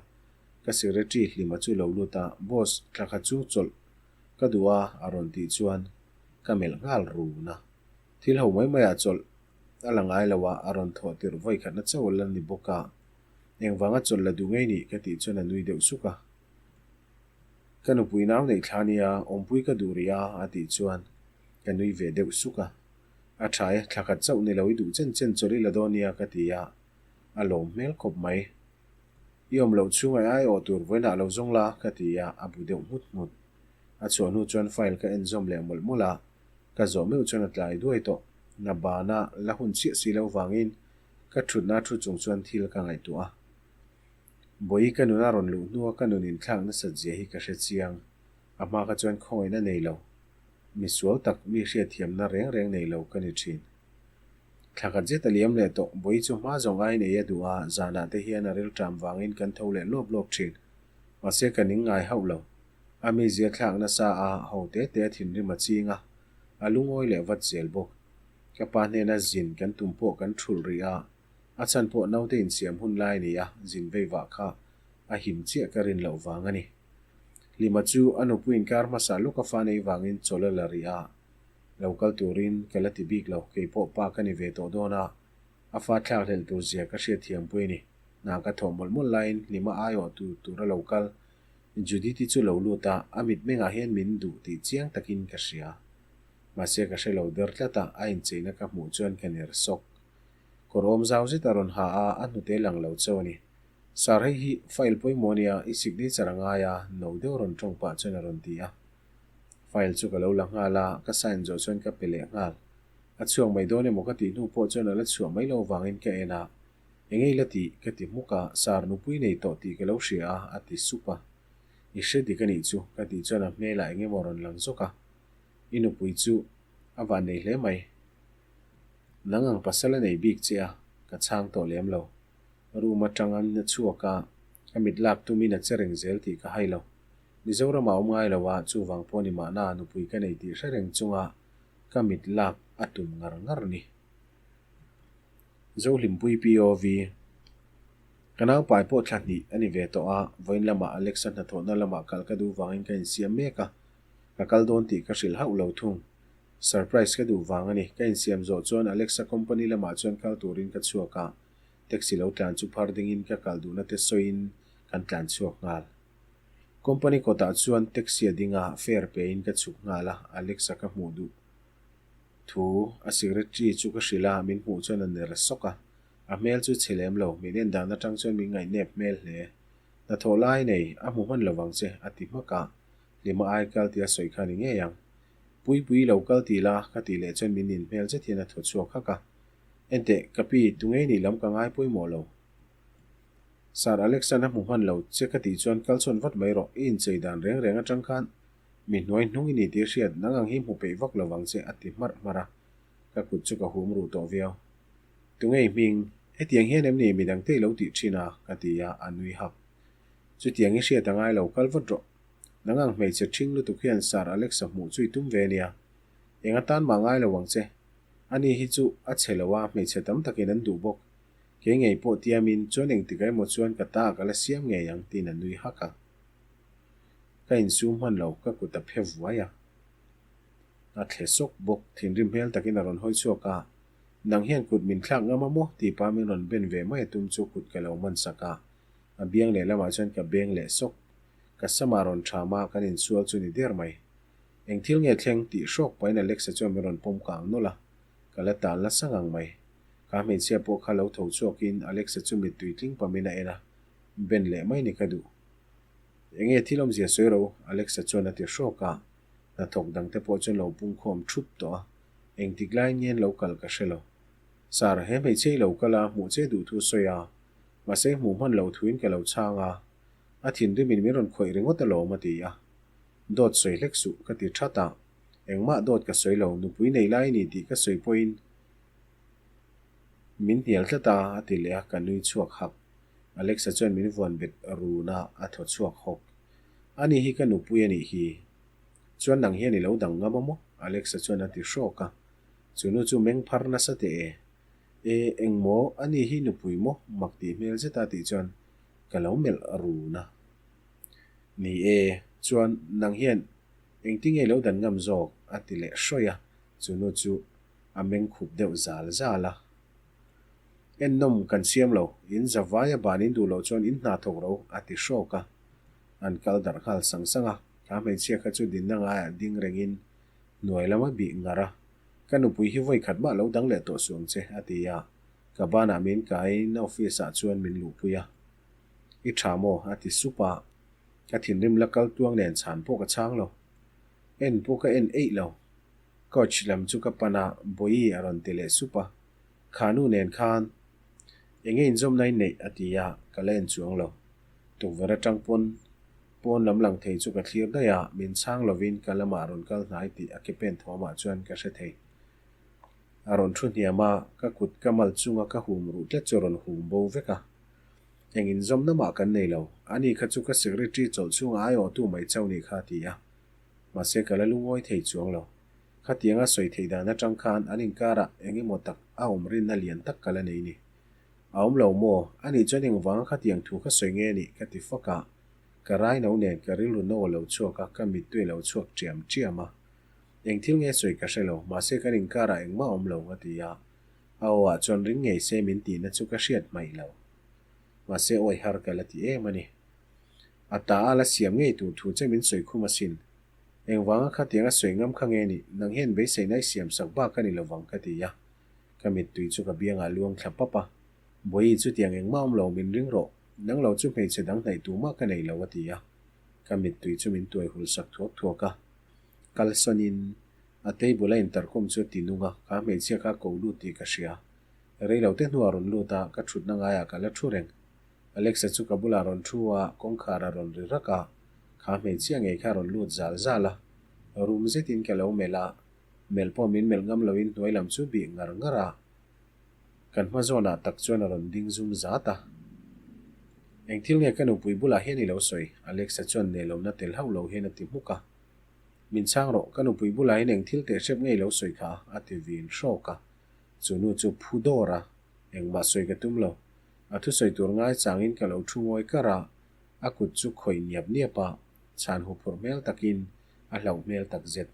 Ka secretary Hlima chu lo lut a, Boss, thla khat chu chawlh ka duh a a rawn tih chuan ka melh nghal run a. Thil ho mai maiah chawlh a la ngai lo a, a rawn thawh tirh vawi khatna chauh a la ni bawk a. Engvanga chawlh la duh ngei nih ka tih chuan a nui deuh suk a. Ka nupui nau neih thla nia, awmpui ka duh rih a a tih chuan ka nui ve deuh suk a. A tha e, thla khat chauh ni lo i duh chen chen chawlh i la dawn nia ka ti a, a lawm hmel khawp mai. I awm loh chhung ai ai awh tur vawiinah lo zawng la ka ti a, a bu deuh nghut nghut. A chhuah hnu chuan file ka en zawm leh mawlh mawlh a, ka zawh meuh chuan a tlai duai tawh. Na bana la hun chiah si lo vangin ka thutna thu chung chuan thil ka ngaihtuah a. Bawihi ka nuna rawn luh hnua ka nun inthlak nasat zia hi ka hre chiang. A hma kha chuan khawngaihna nei lo, mi sual tak, mi hriatthiamna reng reng nei lo ka ni thin. Thla khat zet a liam leh tawh, Bawihi chu hma zawng aiin ei a duh a, zanah te hian a rilṭam vangin kan tho leh lawp lawp thin. Mahse ka ning ngai hauh lo. A mizia thlak nasa a, ho te te a thinrim a ching a, a lungawi leh vat zel bawk. Ka pa hnena zin kan tum pawh kan thulh rih a, a chhan pawh naute insiam hun lai a ni a, zin vei vah kha a him chiah ka rin loh vang a ni. Hlima chu a nupui inkar hmasa lawk a fa nei vangin chawl a la rih a, lo kal turin ka la ti bik lo, kei pawh pa ka ni ve tawh dawn a, a fa thlak hlelh tur zia ka hriat thiam pui a ni. Hna ka thawh mawlh mawlh laiin Hlima aiawh tu tur a lo kal, Judith-i chu lo lut a, a mitmengah hian min duh tih chiang takin ka hria. Mahse ka hre lo der tlat a, a incheina ka hmuh chuan ka ner sawk. Kawr awm zau zet a rawn ha a, a hnute lang lo chauh a ni. Sir hei hi file pawimawh ania, i signature a ngai a, no deuh rawn tawng pah chuan a rawn ti a. File chu ka lo la nghal a, ka sign zawh chuan ka pe leh nghal. A chhuak mai dawn emaw ka tih hnu pawh chuan a la chhuah mai lo vangin ka en a, Eng ei la tih? ka ti hmuk a, Sir nupui nei tawh tih ka lo hria a, a ti sup a. I hre dik a nih chu, ka tih chuan a hmelah eng emaw rawn lang zawk a. I nupui chu a van nei hle mai. Nang ang pasal a nei bik che a, ka chhang tawh lem lo. Room atang an chhuak a, ka mit lak tumin a che reng zel tih ka hai lo. Mizoram a awm ngai lo a, chuvang pawh ni mahna nupui ka nei tih hre reng chunga ka mit lak a tum ngar ngar ni. Zohlimpui POV. Ka naupai pawh thla hnih a ni ve tawh a, vawiin lamah Alexa hnathawhna lamah kal ka duh vangin ka insiam mek a, ka kal dawn tih ka hrilh hauh lo thung. Surprise ka duh vang a ni. Ka insiam zawh chuan Alexa company lamah chuan kal turin ka chhuak a, taxi lo tlan chu phar dingin ka kal duhna te sawiin kan tlan chhuak nghal. Company kawtah chuan taxi a ding a, fare pein ka chhuk nghal a, Alexa ka hmuh duh thu a secretary chu ka hrilh a, min hmuh chuan a ner sawk a, a hmel chu chhe lem lo, min en dan atang chuan min ngaihnep hmel hle. Hnathawh lai nei, a hmu hman lovang che, a ti hmak a, Hlima ai kal tia sawi kha ni ngei ang. Puipui lo kal ti la, ka tih leh chuan min nin hmel zet hian a thaw chhuak hak a. Enteh, ka pi, tungei nih lam ka ngai pawimawh lo. Sir Alexan a hmu hman lo che ka tih chuan kal chhawn vat mai rawh, i inchei dan reng reng atang khan mi hnuai hnung i ni tih hriat nang ang hi hmu peih vak lo vang che a ti hmarh hmarh a, ka kut chu ka hum ruh tawh viau. Tungei hming, hetiang hian em ni midang te i lo tih thin a? ka ti a, a nui hak. Chutiang i hriat a ngai lo, kal vat rawh. Nang ang hmeichhe ṭhing lutuk hian Sir Alexa hmuh chu i tum ve nia. Eng atan mah ngai lo ang che. Ani hi chu a chhe lo a, hmeichhe tam takin an duh bawk. Kei ngei pawh tiamin chuan engtik emaw chuan ka ta ka la siam ngei ang tiin a nui hak a. Ka insum hman lo, ka kut a phe vuai a. A thle sawk bawk, thinrim hmel takin a rawn hawi chhuak a. Nang hian kut min thlak ngam a maw? tih pa min rawn ben ve mai a tum chu kut ka lo man sak a. A biang leh lamah chuan ka beng leh sawk. Ka samah rawn ṭham a, kan insual chu ni der mai. Eng thil nge thleng? tih hrawk pahin Alexa chuan min rawn pawm kang nawlh a, ka la tal nasa ngang mai. Ka hmeichhia pawh kha lo tho chhuakin Alexa chu mittui tling pamin a en a, ben leh mai ni ka duh. Eng nge thil awmzia sawi ro? Alexa chuan a ti hrawk a, hnathawk dangte pawh chuan lo pungkhawm thup tawh a, engtik laiin nge an lo kal ka hre lo. Sir, he hmeichhia i lo kal a, hmuh che duh thu sawi a, mahse hmuh hman lo thuin ka lo chhang a, a thinrimin min rawn khawih ringawt alawm a ti a. Dawt sawi hlek suh ka ti that a, engmah dawt ka sawi lo, nupui nei lai ni tih ka sawi pawhin min hnial tlat a a ti leh a, ka nui chhuak hak. Alexa chuan min vuan bet run a, a thaw chhuak hawk. Ani hi ka nupui a nih hi. Chuan nang hian i lo dang ngam a maw? Alexa chuan a ti hrawk a. Chu nu chu meng phar nasa teh e. E, eng maw? Ani hi nupui maw? Mak tih hmel zet a tih chuan ka lo melh run a. Ni e, chuan nang hian engtinge lo dan ngam zawk? a ti leh hrawih a, chu nu chu a meng khup deuh zal zal a. Ennawm kan siam lo, in zavai a ban in duh loh chuan in hna thawk ro, a ti hrawk a. An kal darh nghal sang sang a, kha hmeichhia kha chu dinna ngaiah ding rengin hnuai lama bih ngar a, Ka nupui hi vawi khat mah lo dang leh tawh suh ang che, a ti a. Ka banah min kaiin office ah chuan min luhpui a. I tha maw? a ti sup a. Ka thinrim la kal tuang nen chhan pawh ka chhang lo. En pawh ka en eih lo. Coach lam chu ka pan a, Bawihi a rawn ti leh sup a. Kha nu nen khan enge inzawmna in neih? a ti a, ka la en chuang lo. Tukverh atang pawn pawn lam lang thei chu ka thlir daih a, min chhang lovin ka lamah rawn kal hnai tih a ke pen thawmah chuan ka hre thei. A rawn thu hniam a, ka kut ka mal chunga ka hum ruh tlat chu a rawn hum bo vek a. Eng inzawmna mah kan nei lo, ani kha chu ka secretary chawlh chhunga aiawhtu mai chauh nih kha a ti a. Mahse ka la lungawi thei chuang lo. Khatianga sawi theih dan atang khan an inkarah eng emaw tak a awm rinna lian tak ka la nei ni. A awm lo maw? Ani chuan engvanga khatiang thu kha sawi nge nih ka ti fak a. Ka raino nen ka rilru no a lo chhuak a, ka mittui a lo chhuak ṭiam ṭiam a. Eng thil nge sawi ka hre lo, mahse kan inkarah engmah awm lo, a ti a. A aw ah chuan ring ngei se min tihna chu ka hriat hmaih lo. Mahse awi har ka la ti em a ni. A ta a la siam ngei tur thu che min sawi khum asin. Engvanga khatianga sawi ngam kha nge nih, nang hian beiseina i siam sak bak a ni lovang ka ti a. Ka mittui chu ka biangah luang thla pap a. Bawihi chutiang engmah awm lo min ring rawh, nang lo chu hmeichhe dang hnaih tu mah ka nei lo a ti a. Ka mittui chu min tuai hul sak thuak thuak a. Kalsawnin a table a intercom chu a ti nung a, kha hmeichhia kha ko lut tih ka hria. Rei lo te hnuah rawn lut a, ka thutna ngaiah ka la thu reng. Alexa chu ka bulah rawn thu a, kawngkhar a rawn ri rak a, kha hmeichhia ngei kha rawn lut zal zal a. Rum zetin ka lo melh a, melh pawh min melh ngam loin hnuai lam chu bih ngar ngar a. Kan hma zawnah tak chuan a rawn ding zum zat a. Eng thil nge ka nupui bulah hian i lo sawi? Alexa chuan nelawmna tel hauh lo hian a ti hmuk a. Min chhang rawh, ka nupui bulah hian eng thil teh hrep nge i lo sawi kha? a ti vin hrawk a. Chu nu chu phu dawr a, engmah sawi ka tum lo. A thusawi tur ngai changin ka lo thu ngawi kar a, a kut chu khawih niap niap a, chhan huphurh hmel takin a hlauh hmel tak zet.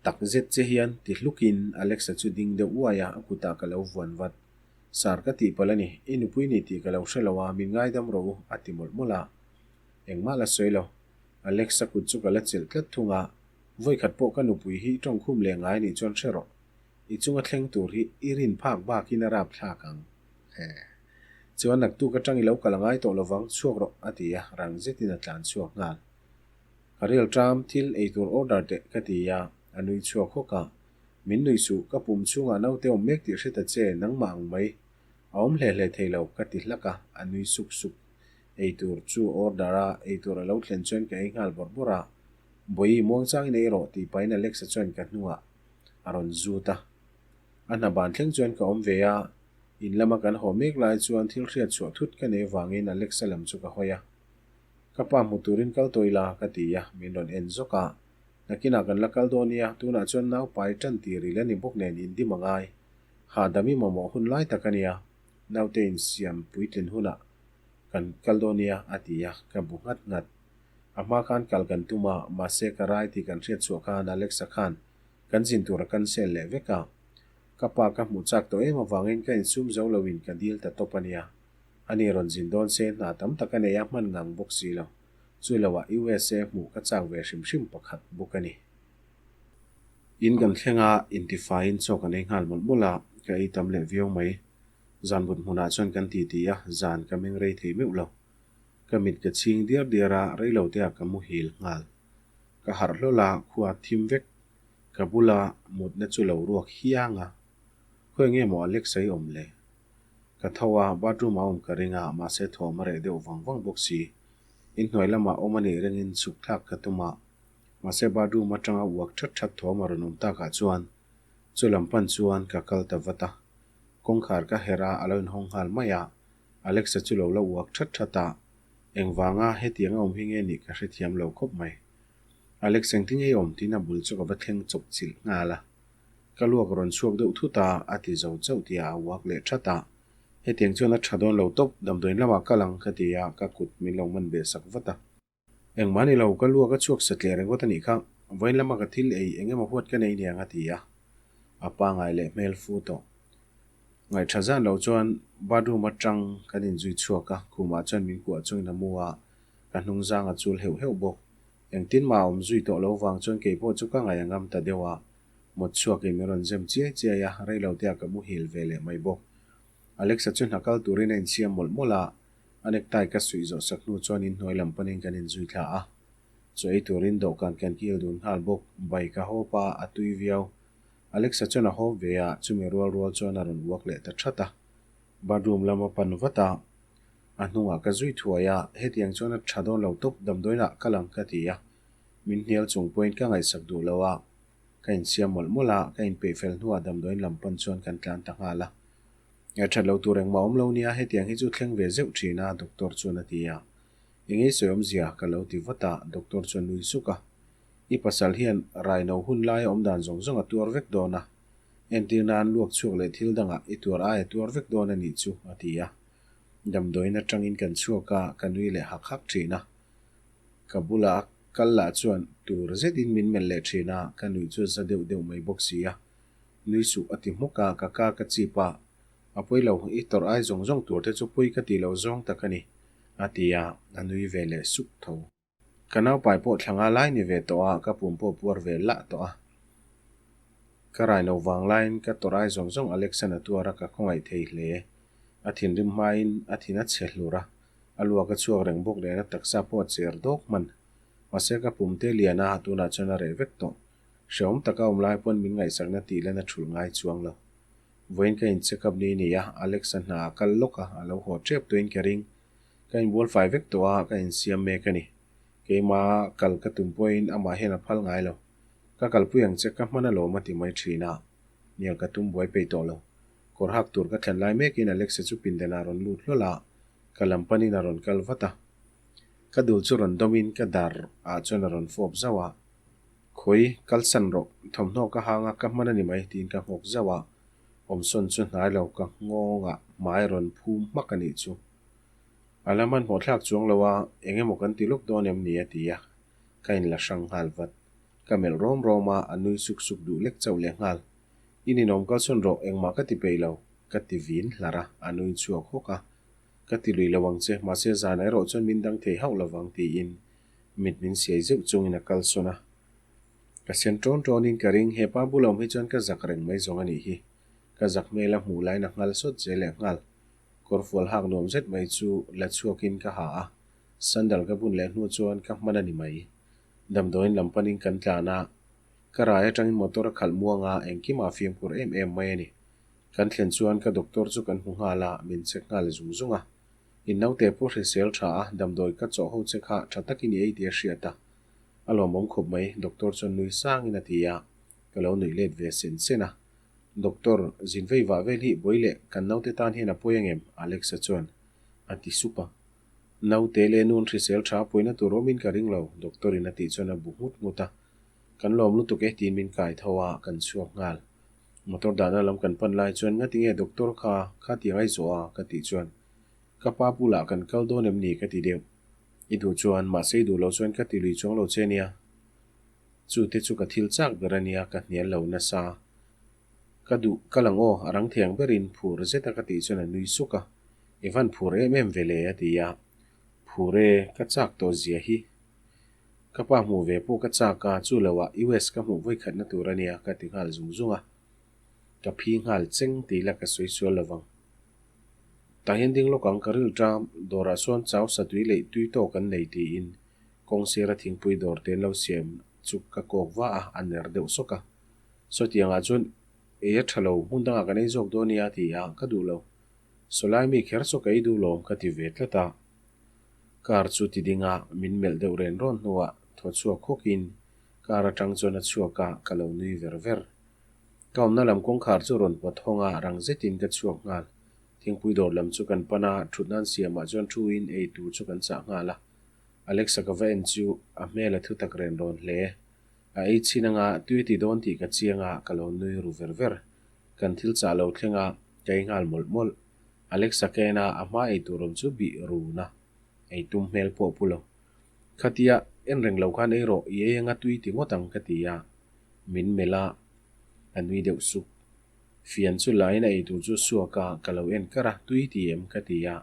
Tak zet che hian ti hlukin Alexa chu ding deuh uai a, a kutah ka lo vuan vat. Sir ka tihpalh a ni, i nupui ni tih ka lo hre lo a, min ngaidam rawh u, a ti mawlh mawlh a. Engmah la sawi lo. Alexa kut chu ka la chelh tlat thung a, vawikhat pawh ka nupui hi tawngkhum leh ngai nih chuan hre rawh. I chunga thleng tur hi i rin phak bakin a rap thlak ang. He. Chuan naktuk atang i lo kal a ngai tawh lovang, chhuak rawh, a ti a, rang zetin a tlan chhuak nghal. Ka rel ṭam thil ei tur order teh ka ti a, a nui chhuak hawk a. Min nui suh, ka pum chhungah naute awm mek tih hre ta che, nangmah ang mai. A awm hle hle thei lo, ka ti hlak a, a nui suk suk. Ei tur chu order a, ei tur a lo thlen chuan ka ei nghal bawrh bawrh a. Bawihi muangchangin ei rawh tih pahin Alexa chuan ka hnungah a rawn zut a. A hna ban thleng chuan ka awm ve a, in lama kan haw mek lai chuan thil hriat chhuah thut ka nei avangin Alexa lam chu ka hawi a. Ka pa hmu turin kal tawh ila ka ti a, min rawn en zawk a. Nakinah kan la kal dawn nia, tunah chuan nau pai tan tir ila ni bawk nen indim a ngai. Hahdam i mamawh hun lai tak a nia, naute insiam puitlin hunah kan kal dawn nia a ti a, ka bu nghat nghat. A hma khan kal kan tum a, mahse ka rai tih kan hriat chhuah khan Alexa khan kan zin tur a cancel leh vek a. Ka pa ka hmuh chak tawh em avangin ka insum zo loin ka dil ta tawp a nia. A ni rawn zin dawn se hna tam tak a nei a hman ngang bawk si lo. Chu loah USA hmuh ka chak ve hrim hrim pakhat bawk a ni. In kan thleng a, intifaiin chaw kan ei nghal mawlh mawlh a, ka ei tam leh viau mai. Zan but hmunah chuan kan titi a, zan ka meng rei thei meuh lo. Ka mit ka chhing diar diar a, rei lo te ah ka muhil nghal. Ka harh hlawl a, khua thim vek. Ka bula mutna chu lo ruak hiang a. Khawi nge maw Alex a i awm le? Ka tho a, bathroom a awm ka ring a, mahse thawm a reh deuh vang vang bawk si. Inhnuai lamah awm a nih ringin chhuk thlak ka tum a, mahse bathroom atanga uak that that thawm a rawn awm takah chuan chu lam pan chuan ka kal ta vat a. Kawngkhar ka herh a, a lo inhawng nghal mai a, Alexa chu lo la uak that that a, engvanga hetiang a awm hi nge nih ka hrethiam lo khawp mai. Alex engtin nge i awm tiin a bul chu ka va thleng chawp chilh nghal a. Ka luak rawn chhuak deuh thut a, a ti zo chauh tih a uak leh that a. Hetiang chuan a tha dawn lo tawp, damdawiin lamah kal ang ka ti a, ka kut min lo man beh sak vat a. Engmah ni lo, ka luak a chhuak satliah ringawt a nih kha, vawiin lama ka thil ei eng emaw huat ka nei niang a ti a. A pangai leh hmel fu tawh. Ngaihṭha zan lo chuan bathroom aṭang kan inzui chhuak a, khumah chuan min kuah chungin a mu a, ka hnungzang a chul heuh heuh bawk. Engtin mah a awm zui tawh lo vang chuan kei pawh chu ka ngaih a ngam ta deuh a, mawt chhuakin min rawn zem chiai chiai a, rei lo te ah ka muhil ve leh mai bawk. Alexa chu hna kal turin a insiam mawlh mawlh a, a necktie ka suih zawh sak hnu chuan inhnuai lam panin kan inzui thla a. Chaw ei turin dawhkan kan kil dun nghal bawk, bai ka hawp a, a tui viau. Alexa chuan a hawp ve a, chumi rual rual chuan a rawn uak leh ta that a. Bathroom lam a pan vat a, a hnungah ka zui thuai a, hetiang chuan a tha dawn lo tawp, damdawiinah kal ang ka ti a, min hnial chung pawhin ka ngaihsak duh lo a, ka insiam mawlh mawlh a, ka inpeih fel hnuah damdawiin lam pan chuan kan tlan ta nghal a. Ngaih that lo tur engmah awm lo nia, hetiang hi chu thleng ve zeuh thin a, doctor chuan a ti a. Engei sawi awmzia ka lo ti vat a, doctor chuan nui suk a. I pasal hian raino hun laia awm dan zawng zawng a tuar vek dawn a, entir nan luak chhuak leh thil dangah i tuar aia tuar vek dawn a nih chu, a ti a. Damdawiin atangin kan chhuak a, ka nui leh hak hak thin a. Ka bula a kal lah chuan tur zetin min melh leh thin a, ka nuih chu za deuh deuh mai bawk si a. Nui suh a ti hmuk a, ka ka ka chip a, a pawi lo, i tawrh ai zawng zawng tur te chu pawi ka ti lo zawng tak a ni, a ti a, a nui ve leh suk tho. Ka naupai pawh thla nga lai ni ve tawh a, ka pum pawh puar ve lah tawh a. Ka rai lo vang laiin ka tawrh ai zawng zawng Alexan a tuar a, ka khawngaih thei hle. A thinrim hmain a thin a chhe hlur a, a luak a chhuak reng bawk nen a taksa pawh a cher dawk hman. Mahse ka pum te lian a, tunah chuan a reh vek tawh. Hrehawm taka awm lai pawn min ngaihsakna tih lan a thulh ngai chuang lo. Vawiin ka in check up ni ni a, Alex-a hna a kal lawk a, a lo haw tep tuin ka ring. Ka inbual fai vek tawh a, ka insiam mek a ni. Keima kal ka tum pawhin amah hian a phal ngai lo. Ka kalpui ang che ka hman alawm a ti mai thin a, hnial ka tum buai peih tawh lo. Kawr hak tur ka thlen lai mekin Alexa chu pindanah a rawn lut hlawl a, ka lam panin a rawn kal vat a. Ka dul chu rawn dawmin ka dar ah chuan a rawn fawp zauh a, Khawi, kalsan rawh, thawmhnaw ka hang a, ka hman a ni mai tiin ka nghawk zauh a, awmsawn chu hnai lo ka nghawngah hmai rawn phum hmak a nih chu. A la hmanhmawh thlak chuang lo a, eng emaw kan ti lawk dawn em ni a ti a, ka inla hrang nghal vat. Ka melh rawm rawm a, a nui suk suk duh lek chauh lehnghal. I ninawm kalsawn rawh, engmah ka ti peih lo, ka ti vin hlar a, a nui chhuak hawk a. Ka ti lui lo ang che, mahse zanah erawh chuan min dang thei hauh lovang tiin mit min siai zeuh chungin a kalsawn a. Ka sen ṭawn ṭawnin ka ring, hepa bula awm hi chuan ka zak reng mai zawng a nih hi. Ka zak hmel a hmuh laiin a nghal sawt zel leh nghal. Kawrfual hak nuam zet mai chu la chhuakin ka ha a, sandal ka bun leh hnu chuan ka hman a ni mai. Damdawiin lam panin kan tlan a, ka rai atangin motor a khalh muang a, engkimah fimkhur em em mai a ni. Kan thlen chuan ka doctor chu kan hmu nghal a, min check nghal zung zung a. In naute pawh hrisel tha a, damdawi ka chawh ho che kha tha takin i ei tih a hriat a. A lawmawm khawp mai, doctor chuan nui sangin a ti a, ka lo nuih let ve sen sen a. Doctor, zin vei vah vel hi buai leh kan naute tan hian a pawi angem? Alexa chuan a ti sup a. Naute leh nun hrisel tha puaina tur awmin ka ring lo, doctor in a tih chuan a bu nghut nghut a. Kan lawm lutuk e tiin min kai tho a, kan chhuak nghal. Motor dahna lam kan pan lai chuan ngati nge doctor kha kha ti angai zawh a ka tih chuan ka pa bulah kan kal dawn em ni ka ti deuh. I duh chuan mahse i duh loh chuan ka ti lui chuang lo che nia. Chu te chu ka thil chak ber a nia ka hnial lo nasa. Ka duh ka lang aw a rang thiang berin phur zeta ka tih chuan a nui suk a. I van phur em em ve le a ti a. Phur e, ka chak tawh zia hi. Ka pa hmuh ve pawh ka chak a, chu lo ah US ka hmuh vawikhatna tur a nia ka ti nghal zung zung a. Ka phi nghal cheng tih la ka sawi sual lo vang. Tah hian ding lawk ang ka ril ṭam, dawrah sawn chau satui leh tui tawk an nei tiin kawng sira thingpui dawr te an lo siam chu ka kawk va a, a ner deuh sawk a. Sawtiangah chuan ei a ṭha lo, hmun dangah kan ei zawk dawn nia ti a, ka duh lo. Sawlai mi kher saw ka ei duh lawm ka ti ve tlat a. Car chu ti ding a, min melh deuh ren rawn hnuah thaw chhuak hawkin car atang chuan a chhuak a, ka lo nui ver ver. Ka awmna lam kawngkhar chu rawn pawt hawng a, rang zetin ka chhuak nghal. Thingpui dawr lam chu kan pan a, thut nan siamah chuan thu in ei tur chu kan chah nghal a. Alexa ka va en chu a hmel a thu tak ren rawn hle. A ei chhin anga tui ti dawn tih ka chiang a, ka lo nui ru ver ver. Kan thil chah lo thleng a, ka ei nghal mawlh mawlh. Alexa ka en a, a hma ei tur awm chu bih run a, ei tum hmel pawh pu lo. Khatia en reng lo khan ei rawh, i ei anga tui ti ngawt ang ka ti a, min melh a, a nui deuh suk. Fian chu lain a ei tur chu suak a, ka lo en kar a, tui ti em ka ti a,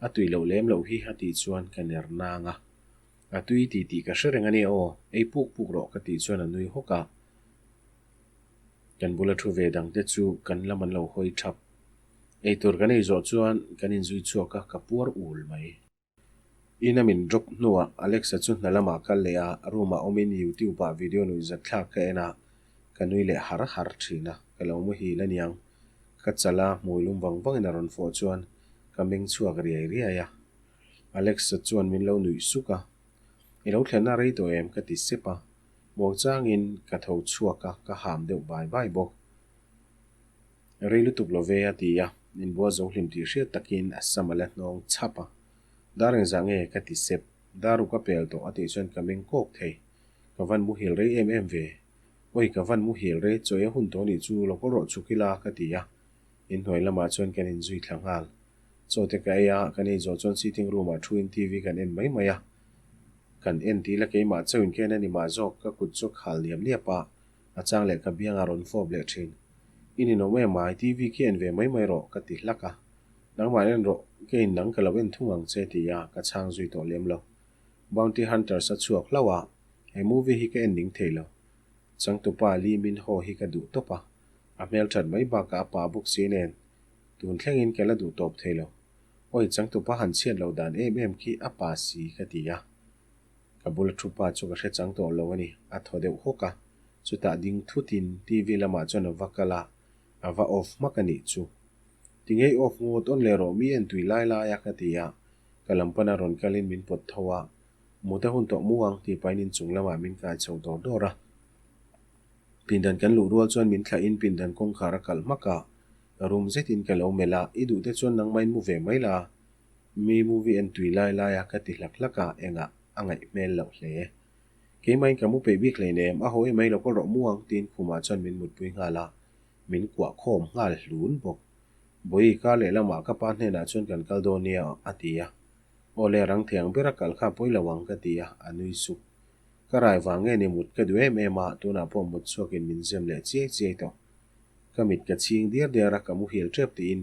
a tui loh lem loh hi a tih chuan ka ner nang a. A tui ti tih ka hre reng a nia aw, ei puk puk rawh ka tih chuan a nui hawk a. Kan bula thu ve dang te chu kan lam an lo hawi thap. Eitur kan ei zawh chuan kan inzui chhuak a, ka puar ul mai. Ina min drop hnuah Alexa chu hna lamah kal leh a, room ah awmin YouTube ah video nuihzat thlak ka en a, ka nui leh har har thin a, ka lo muhil aniang. Ka chal a, hmui lum vang vangin a rawn fawh chuan ka meng chhuak riai riai a. Alexa chuan min lo nuih suk a, I lo thlenna rei tawh em? ka ti sep a, muangchangin ka tho chhuak a, ka ham deuh bai bai bawk. Rei lutuk lo ve a ti a, inbual zo hlim tih hriat takin a sam a la hnawng chhap a. Dar engzah nge? ka ti sep. Dar uk a pel tawh a tih chuan ka meng kawk thei. Ka van muhil rei em em ve. Awi ka van muhil rei, chawi a hun tawh nih chu lo kawl rawh chuk ila ka ti a. Inhnuai lamah chuan kan inzui thla nghal. Chaw te ka ei a, kan ei zawh chuan sitting room ah thuin TV kan en mai mai a. Kan en tih la keimah chauhin ka en a ni mah zawk, ka kut chu khal niap niap a, a chang leh ka biangah rawn fawp leh thin. I ninawm em ai, TV khi en ve mai mai rawh, ka ti hlak a. Nangmah en rawh, ka in nang ka lo en thung ang che ti a, ka chhang zui tawh lem lo. Bounty Hunters a chhuak hlauh a, he movie hi ka en ning thei lo. Changtupa Lee Min Ho hi ka duh tawp a, a hmelthat mai bakah a pa bawk si nen tun thlengin ka la duh tawp thei lo. Awi changtupa han chhiat loh dan em em khi a pa si ka ti a. Ka bula thu pa chu ka hre chang tawh lo a ni, a thaw deuh hawk a. Chutah ding thutin TV lamah chuan a va kal a, a va off hmak a nih chu. Tingei off ngawt awn leh rawh mi en tui lai lai a ka ti a, ka lam pana rawn kalin min pawt tho a, mut a hun tawh mu ang tih pahin inchung lamah min kai chho dawr dawr a. Pindan kan luh rual chuan min thlahin pindan kawngkhar a kalh hmak a, rum zetin ka lo melh a, i duh te chuan nangmah in mu ve mai la, mi movie en tui lai lai a ka ti hlak hlak a, engah a ngaih hmel loh hle. Keimahin ka mu peih bik hleinem, a haw emai lo kawl rawh mu ang tiin khumah chuan min mutpui nghal a, min kuah khawm nghal hlun bawk. Bawihi kar lehlamah ka pa hnenah chuan kan kal dawn nia a ti a, aw le rang thiang ber a kal kha pawi lo ang ka ti a, a nui suk. Ka rai vang nge ni mut ka duh em em a, tunah pawh mut chhuakin min zem leh chiai chiai tawh. Ka mit ka chhing diar diar a, ka muhil tep tiin,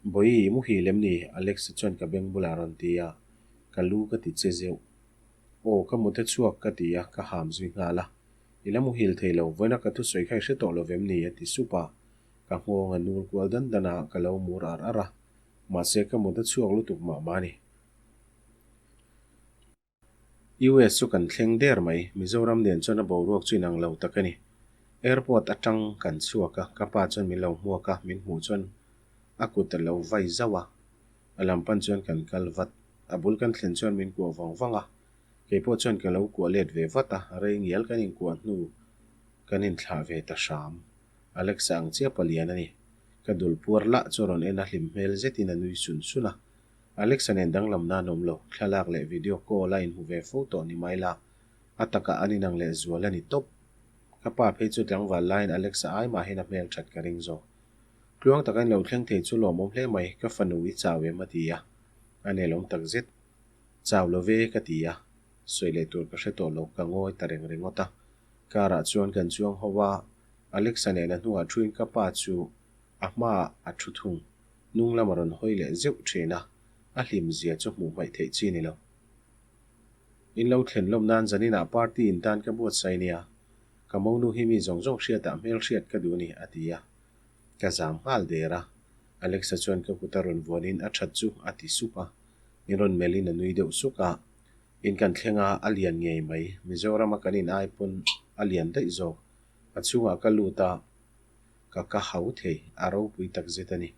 Bawihi, i muhil em ni? Alexa chuan ka beng bulah a rawn ti a, ka lu ka ti che zeuh. Aw, ka mut a chhuak ka ti a, ka ham zui nghal a. I la muhil thei lo, vawiina ka thusawi kha i hre tawh lo vem ni? a ti sup a, ka nghawng a nul kual dan dan a, ka lo mur ar ar a. Mahse, ka mut a chhuak lutuk mah mah a ni. US chu kan thleng der mai, Mizoram nen chuan a boruak chu inang lo tak a ni. Airport atang kan chhuak a, ka pa chuan min lo hmuak a, min hmuh chuan a kut a lo vai zauh a, a lam pan chuan kan kal vat. A bul kan thlen chuan min kuah vang vang a, kei pawh chuan ka lo kuah let ve vat a, rei ngial kan inkuah hnu kan inthlah ve ta hram. Alexa ang chiah palian a ni. Ka dul puar lah chu rawn en a hlim hmel zetin a nui sun sun a. Alexa nen danglam nan awm lo, thlalak leh video call a inhmu ve fo tawh ni mai la, a takah an inang leh zual a ni tawp. Ka pa phei chu tlangval laiin Alexa ai mahin a hmel that ka ring zawk. Tluang taka in lo thleng thei chu lawmawm hle mai, ka fanu i chau em a ti a, a nelawm tak zet. Chau lo ve ka ti a, sawi leh tur ka hre tawh lo, ka ngawi ta reng ringawt a. Car ah chuan kan chuang ho a, Alexa nen a hnuah thuin ka pa chu a hmaah a thu thung. Hnung lam a rawn hawi leh zeuh thin a, a hlim zia chu hmuh hmaih theih chi ni lo. In lo thlen lawm nan zaninah party in tan ka buatsaih nia, ka monu hi mi zawng zawng hriatah hmel hriat ka duh ni, a ti a. Ka zam nghal der a, Alexa chuan ka kut a rawn vuanin a that chu a ti sup a, min rawn melhin a nui deuh suk a. In kan thleng a, a lian ngei mai, Mizorama kan in ai pawn a lian daih zawk. A chhungah ka lut a. Ka ka hau thei, a ropui tak zet a ni.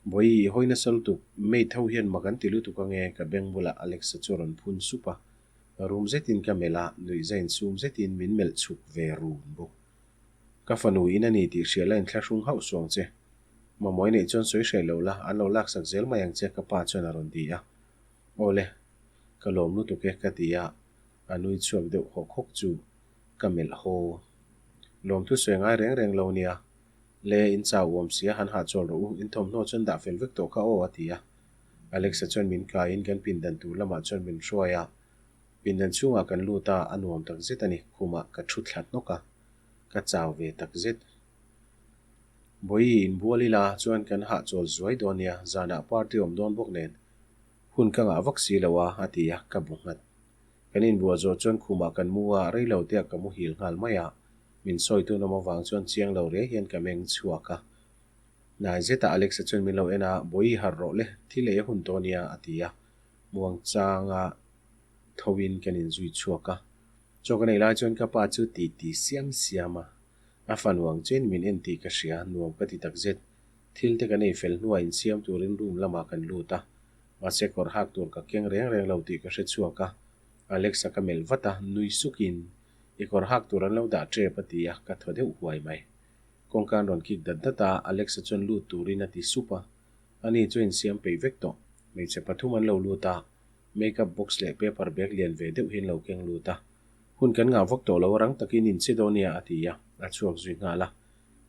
Bawihi, i hawi nasa lutuk, maid ho hian mak an ti lutuk ange, ka beng bulah Alexa chu a rawn phun sup a. Rum zetin ka melh a, nuihza insum zetin min melh chhuk ve run bawk. Ka fanu in a ni tih hria la inthlahrung hauh suang che. Mamawi neih chuan sawi hreh lo la, an lo laksak zel mai ang che, ka pa chuan a rawn ti a. Aw le, ka lawm lutuk e, ka ti a, a nui chhuak deuh hawk hawk chu. Ka melh haw. Lawmthu sawi ngai reng reng lo nia. Le, in chau uam sia, han hahchawl rawh u, in thawmhnaw chuan dah fel vek tawh kha aw, a ti a. Alexa chuan min kaiin kan pindan tur lamah chuan min hruai a. Pindan chhungah kan lut a, a nuam tak zet a ni, khumah ka thu thla hnawk a. Ka chau ve tak zet. Bawihi inbual ila chuan kan hahchawl zuai dawn nia, zanah party awm dawn bawk nen. Hun ka ngah vak si lo a, a ti a, ka bu nghat. Kan inbuah zawh chuan khumah kan mu a, rei lo te ah ka muhil nghal mai a, min sawi tun awm avang chuan chiang lo reh hian ka meng chhuak a. Hnai zetah Alexa chuan min lo en a, Bawihi harh rawh le, thil ei a hun tawh nia, a ti a. Muang changa tho in kan inzui chhuak a. Chaw ka nei lai chuan ka pa chu ti ti siam siam a, a fanu ang chuan min en tih ka hria, nuam ka ti takzet. Thil te kan ei fel hnuah insiam turin room lamah kan lut a. Mahse kawr hak tur ka keng reng reng lo tih ka hre chhuak a, Alexa ka melh vat a, nui sukin, I kawr hak tur an lo dah tep a ti a, ka thaw deuh huai mai. Kawngka an rawn kik dat dat a, Alexa chuan lut turin a ti sup a, ani chu a insiam peih vek tawh. Hmeichhe pathum an lo lut a, make-up box leh paper bag lian ve deuh hi an lo keng lut a. Hun kan ngah vak tawh lo, rang takin inche dawn nia a ti a, a chhuak zui nghal a.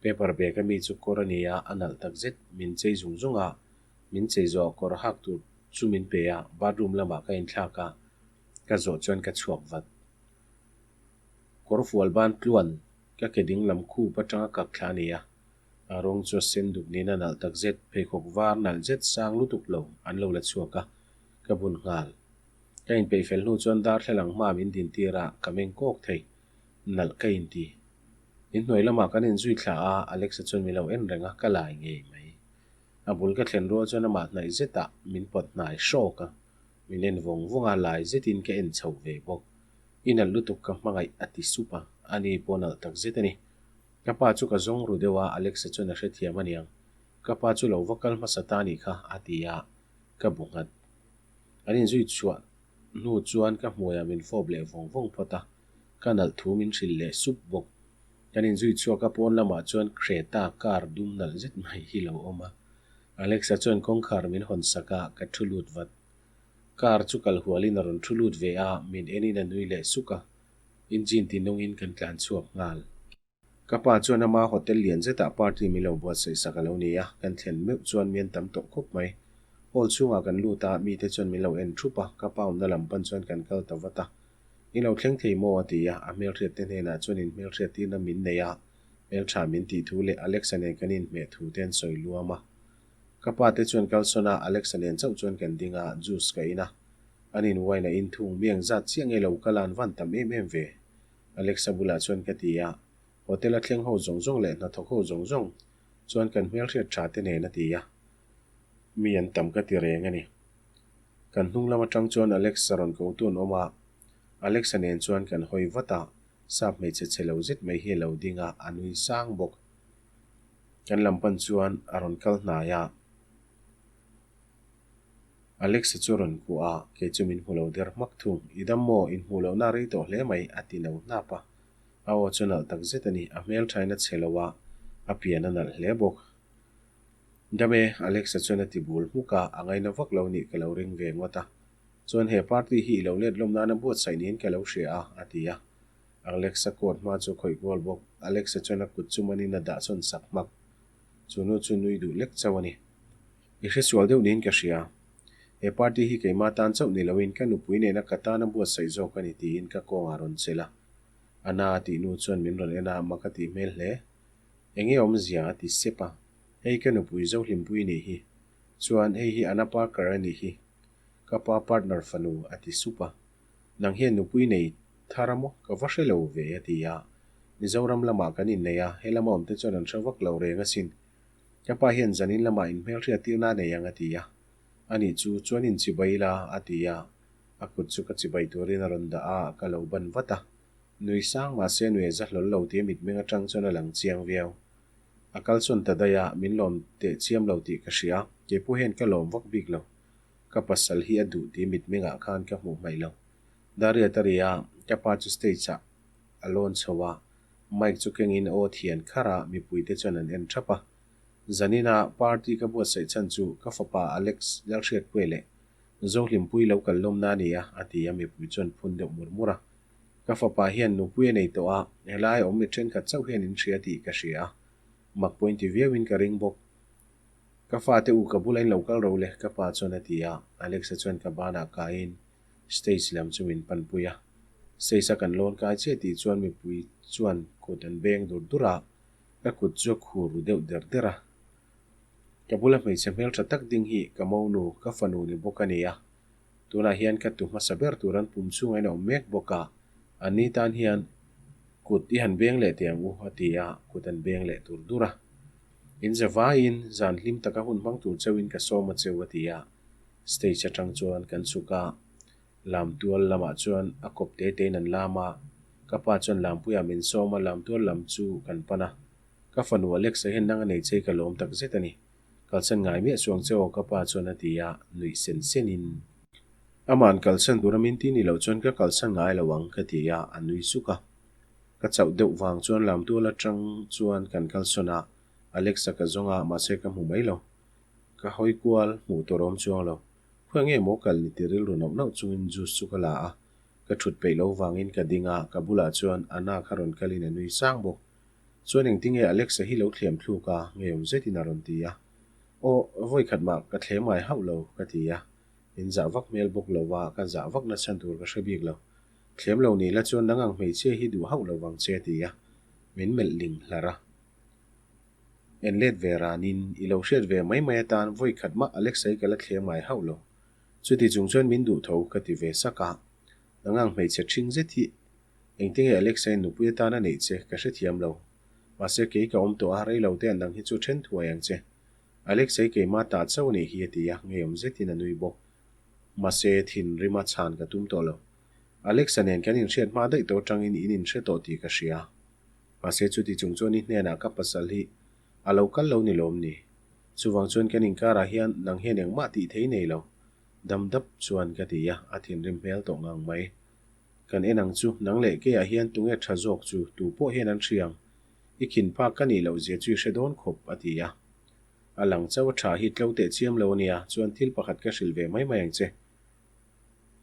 Paper bag a mi chu kawr a ni a, a nalh takzet, min chei zung zung a, Min chei zawh kawr hak tur chu min pe a, bathroom lamah ka inthlak a, ka zawh chuan ka chhuak vat. Kawr fual ban tluan ka ke ding lam khup atanga kak thla a ni a, a rawng chu a sen duk niin a nalh tak zet, pheikhawk var nalh zet sang lutuk lo an lo la chhuak a, ka bun nghal. Ka inpeih fel hnu chuan darthlalang hma min din tir a, ka meng kawk thei, nalh ka inti. Inhnuai lamah kan inzui thla a, Alexa chuan min lo en reng a, ka lai ngei mai. A bul ka thlen rual chuan amah hnaih zetah min pawt hnai hrawk a, min en vawng vawng a, lai zetin ka en chho ve bawk. I nalh lutuk ka hmangaih a ti sup a, ani pawh nalh tak zet a ni. Ka pa chu ka zawng ru deuh a, Alexa chuan a hrethiam aniang. Ka pa chu lo va kal hmasa ta anih kha a ti a, ka bu nghat. An inzui chhuah hnu chuan ka hmuaiah min fawp leh vawng vawng phawt a, ka nalh thu min hrilh leh sup bawk. Kan inzui chhuak a, pawn lamah chuan Creta car dum nalh zet mai hi lo awm a. Alexa chuan kawngkhar min hawn sak a, ka thu lut vat. Car chu kal hualin a rawn thu lut ve a, min enin a nui leh suk a. Engine ti nungin kan tlan chhuak nghal. Ka pa chuan ama hotel lian zetah party min lo buatsaih sak a lo ni a, kan thlen meuh chuan mian tam tawh khawp mai. Hall chhungah kan lut a, mite chuan min lo en thup a, ka pa awmna lam pan chuan kan kal ta vat a. I lo thleng thei maw? a ti a, a hmelhriatte hnenah chuan inhmelhriattirna min nei a, hmeltha min tih thu leh Alexa nen kan inhmeh thu te an sawi luam a. Ka pa te chuan kalsawn a, Alexa nen chauh chuan kan ding a, juice ka in a. An in wine a in thung, mi ang zat chiah nge lo kal a an van tam em em ve? Alexa bulah chuan ka ti a, hotel a thleng ho zawng zawng leh hnathawk ho zawng zawng chuan kan hmelhriat tha te nen a ti a. Mi an tam ka ti reng a ni. Kan hnung lam atang chuan Alex a rawn ko tu an awm a, Alex-a nen chuan kan hawi vat a, sap hmeichhe chhe lo zet mai hi a lo ding a, a nui sang bawk. Kan lam pan chuan a rawn kal hnai a, Alex-a chu a rawn kuah a, kei chu min hmu lo der hmak thung. I dam maw? Inhmuh lohna a rei tawh hle mai, a ti no hnap a. A aw chu nalh tak zet a ni, a hmelthain a chhe lo a, a pian a nalh hle bawk. Dam e, Alexa chuan a ti bul hmuk a, a ngaina vak lo nih ka lo ring ve ngawt a. Chuan he party hi i lo let lawm nana buatsaih niin ka lo hria a, a ti a. Alexa coat hma chu a khawih kual bawk. Alexa chuan a kut chu manin a dah sawn sak hmak. Chu nu chu nui duh lek chauh a ni. I hresual deuh niin ka hria. He party hi keimah tan chauh ni loin ka nupui nena ka tana buatsaih zawk a ni tiin ka kawngah rawn chelh a. A na a tih nu chuan min rawn en a, mak a tih hmel hle. Enge awmzia a ti sep a, hei ka nupui Zohlimpui nih hi, chuan hei hi Anna Parker a nih hi, ka pa partner fanu a ti sup a. Nang hian nupui nei thar a maw? Ka va hre lo ve a ti a. Mizoram lamah kan innei a, he lama awmte chuan an hre vak lo reng asin. Ka pa hian zanin lamah inhmelhriat tirna a nei ang a ti a. Anih chu, chuan inchibai ila a ti a, a kut chu ka chibai turin a rawn dah a, ka lo ban vat a. Nui sang mahse nui a za hlawl lo tih a mitmeng atang chuan a lang chiang viau. A kal sawn ta daih a, min lawm teh chiam lo tih ka hria, kei pawh hian ka lawm vak bik lo. Ka pasal hi a duh tih mitmengah khan ka hmuh hmaih lo. Daria ta ri a, ka pa chu stage ah a lawn chho a, mic chu kengin aw thian kharh a, mipuite chuan an en thap a. Zanina party ka buatsaih chhan chu ka fapa Alex Lalhriatpuia leh Zohlimpui lo kal lawmna a ni a, a ti a, mipui chuan phun deuh mur mur a. Ka fapa hian nupui a nei tawh a, helai awm mi thenkhat chauh hian in hria tih ka hria a, mak pawh in ti viauin ka ring bawk. Ka fate u ka bula in lo kal ro le, ka pa chuan a ti a, Alexa chuan ka banah kaiin stage lam chu min panpui a. Stage a kan lawn kai chiah tih chuan mipui chuan kut an beng dur dur a, ka kut chu a khur ru deuh der der a. Ka bula hmeichhe hmeltha tak ding hi ka monu, ka fanu ni bawk a ni a. Tunah hian ka tu hmasa ber tur an pum chungah in a awm mek bawk a, an ni tan hian kut i han beng leh teh ang u a ti a, kut an beng leh tur dur a. In za vaiin zan hlim taka hun hmang tur chauhin ka sawm a cheu a ti a, stage atang chuan kan chhuk a, lam tual lamah chuan a kawp te tein an lam a, ka pa chuan lampuiah min sawm a, lam tual lam chu kan pan a, ka fanu Alexa hian nang a nei che i ka lawm tak zet a ni. Kalsan ngai miah chuang che aw ka pa chuan a ti a, nuih sen sen in. Ama'n kalsan tura min ti ni loh chuan ka kalsan ngai lo ang ka ti a, a nui suk a. Ka chauh deuh vang chuan lamtual atang chuan kan kalsawn a, Alexa ka zawng a, mahse ka hmu mai lo. Ka hawi kual, hmuh tur a awm chuang lo. Khawi nge maw kal ni ti rilru nauh nauh chungin juice chu ka la a, ka thut peih lo vangin ka ding a, ka bulah chuan Anna kha rawn kalin a nui sang bawk. Chuan engtinge Alexa hi lo thliam thluk a, ngeiawm zetin a rawn ti a. Aw, vawi khat mah ka thlem ngai hauh lo, ka ti a. Min zah vak hmel bawk lo va, ka zah vak na chhan tur ka hre bik lo. Thlem lo ni la chuan nang ang hmeichhia hi duh hauh lo vang che, a ti a. Min melh ling hlar a. En let ve ranin, i lo hriat ve mai mai atan vawi khat mah Alexa hi ka la thlem ngai hauh lo. Chuti chung chuan min duh tho, ka ti ve sak a. Nang ang hmeichhe ṭhing zet hi Engtinge Alexa-in nupui atan a neih che ka hrethiam lo. Mahse kei ka awm tawh a, rei lo te an dang hi chu then thuai ang che. Alexa-i keimah ta chauh a nih hi a ti a, ngeiawm zetin a nui bawk. Mahse thinrima chhan ka tum tawh lo. Alexa nen kan inhriat hma daih tawh atangin in inhre tawh tih ka hria. Mahse chuti chung chuan i hnenah ka pasal hi a lo kal lo ni lawm ni? Chuvang chuan kan inkarah hian nang hian engmah tih thei nei lo. Dam dap chuan ka ti a, a thinrim hmel tawh ngang mai. Kan en ang chu, nang leh keiah hian tunge tha zawk chu tu pawh hian an hria ang. I khin phak ka nih loh zia chu i hre dawn khawp, a ti a. A lang chauh a tha hi tlo teh chiam lo a nia, chuan thil pakhat ka hrilh ve mai mai ang che.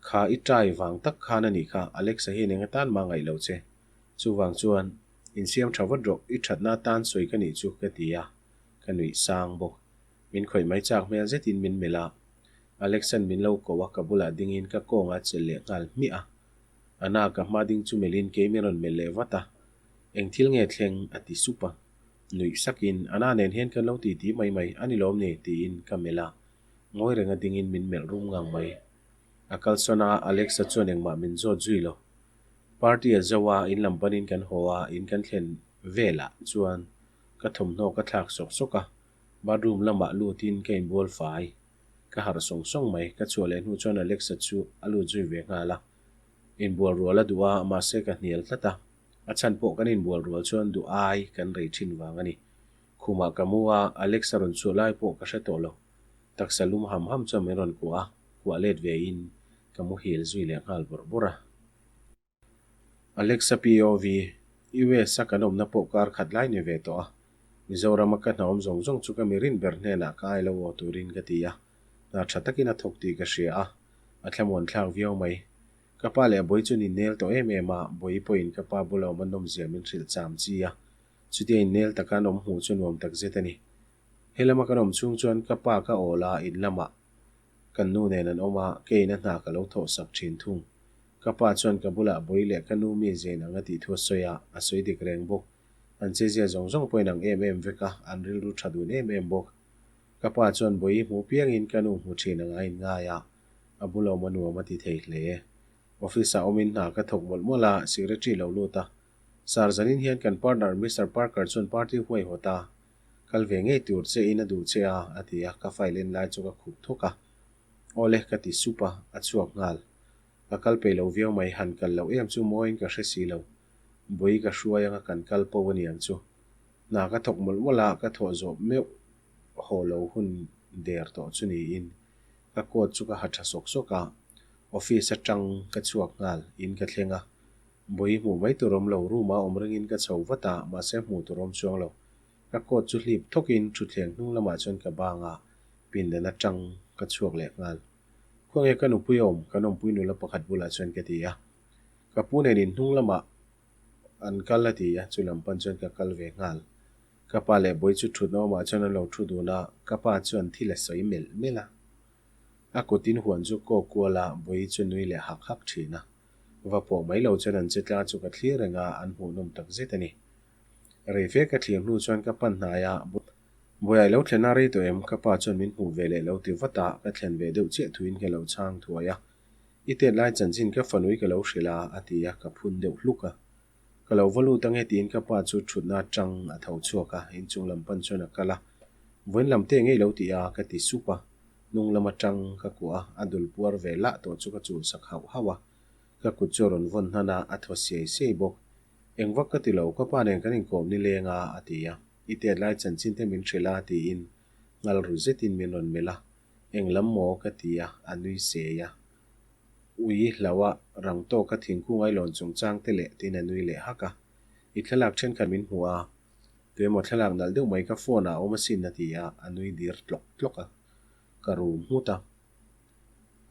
Kha i tai vang tak khan a nih kha, Alexa hian eng atan mah ngaih lo che. Chuvang chuan, insiam tha vat rawh, i thatna atan sawi ka nih chu, ka ti a. Ka nuih sang bawk. Min khawih mai chak hmel zetin min melh a. Alexan min lo ko a, ka bulah dingin ka kawngah chelh leh nghal hmiah a. Anna ka hma ding chu melhin kei min rawn melh leh vat a, Eng thil nge thleng? a ti sup a. Nuih sakin, Anna nen hian kan lo titi mai mai a ni lawm ni? tiin ka melh a. Ngawi renga dingin min melh rum ngang mai. A kalsawn a, Alexa chuan engmah min zawt zui lo. Party a zo a, in lam panin kan haw a, in kan thlen velah chuan ka thawmhnaw ka thlak sawk sawk a, bathroom lamah lutin ka inbual fai. Ka harh sawng sawng mai, ka chhuah leh hnu chuan Alexa chu a lut zui ve nghal a. Inbual rual a duh a, mahse ka hnial tlat a. A chhan pawh kan inbual rual chuan duh ai kan rei thin vang a ni. Khumah ka mu a, Alexa rawn chhuah lai pawh ka hre tawh lo. Taksa lum ham ham chuan min rawn kuah a, kuah let ve in ka muhil zui leh nghal bawrh bawrh a. Alexa POV, US a kan awmna pawh kar khat lai ni ve tawh a, Mizorama ka hna awm zawng zawng chu ka mi rin ber hnenah ka ai lo aw turin ka ti a, hna tha takin a thawk tih ka hria a, a thlamuan thlak viau mai. Ka pa leh a bawi chu nin nel tawh em em a, bawi pawhin ka pa bula awm a nawmzia min hrilh cham chi a, chutia innel taka an awm hmuh chu nuam takzet a ni. He lama kan awm chhung chuan ka pa ka awl a, in lamah kan nu nen an awm a, keiin a hna ka lo thawh sak thin thung. Ka pa chuan ka bulah bawi leh ka nu mi zein ang a tih thu a sawi a, a sawi dik reng bawk. An chezia zawng zawng pawhin ang em em vek a, an rilru tha dun em em bawk. Ka pa chuan bawi hmu piangin ka nu hmu thin ang a inngai a, a bula awm a nuam a ti thei hle. Office-ah awmin hna ka thawk mawlh mawlh a, secretary lo lut a. Sir, zanin hian kan partner Mister Parker chuan party huaihawt a, Kal ve ngei tur che in a duh che a, a ti a, ka file en lai chu ka khup thawk a. Awle, ka ti sup a, a chhuak nghal. Ka kal peih lo viau mai, han kal loh em chu mawiin ka hre si lo. Bawi ka hruai anga kan kal po a niang chu. Hna ka thawk mawlh mawlh a, ka thawh zawh meuh haw lo hun der tawh chu niin ka coat chu ka ha tha sawk sawk a, office atang ka chhuak nghal, in ka thleng a. Bawi hmuh mai tur awm lo, room ah awm ringin ka chho vat a, mahse hmuh tur awm chuang lo. Ka coat chu hlip thawkin thutthleng hnung lamah chuan ka bang a, pindan atang ka chhuak leh nghal. Khawnge ka nupui a awm? Kan awmpui nula pakhat bulah chuan ka ti a. Ka pu nen in hnung lamah an kal a ti a, chu lam pan chuan ka kal ve nghal. Ka pa leh Bawi chu thutna awmah chuan an lo thu dun a, ka pa chuan thil a sawi melh melh a. A kutin huan chu kawk kual a, Bawi chu nui leh hak hak thin a. Va pawh mai lo chuan an che tla chu ka thlir reng a, an hmuhnawm tak zet a ni. Rei fe ka thlir hnu chuan ka pan hnai a, Buai lo thlen a rei tawh em? Ka pa chuan min hmuh ve leh lo ti vat a, ka thlen ve deuh chiah thuin ka lo chhang thuai a. I tet lai chanchin ka fanui ka lo hrilh a, a ti a, ka phun deuh hluk a. Ka lo va lut ange tiin ka pa chu thutna atang a tho chhuak a, inchung lam pan chuan a kal a. Vawiin lam te ngei lo ti a, ka ti sup a. Hnung lam atang ka kuah a, a dul puar ve lah tawh chu ka chul sak hauh hauh a. Ka kut chu a rawn vawn hnan a, a thaw siai siai bawk. Eng vak ka ti lo, ka pa nen kan inkawm ni leng a, a ti a. I tet lai chanchin te min hrilh a, tiin ngal ru zetin min rawn melh a. Eng lam maw? ka ti a, a nui sei a. Ui hlauh a, rang tawka thingkung ai lawn chungchang te leh tiin a nui leh hak a. I thlalak thenkhat min hmuh a, tuemaw thlalak nalh deuh mai ka phone ah a awm asin a ti a, a nui dir tlawk tlawk a. Ka rum nghut a.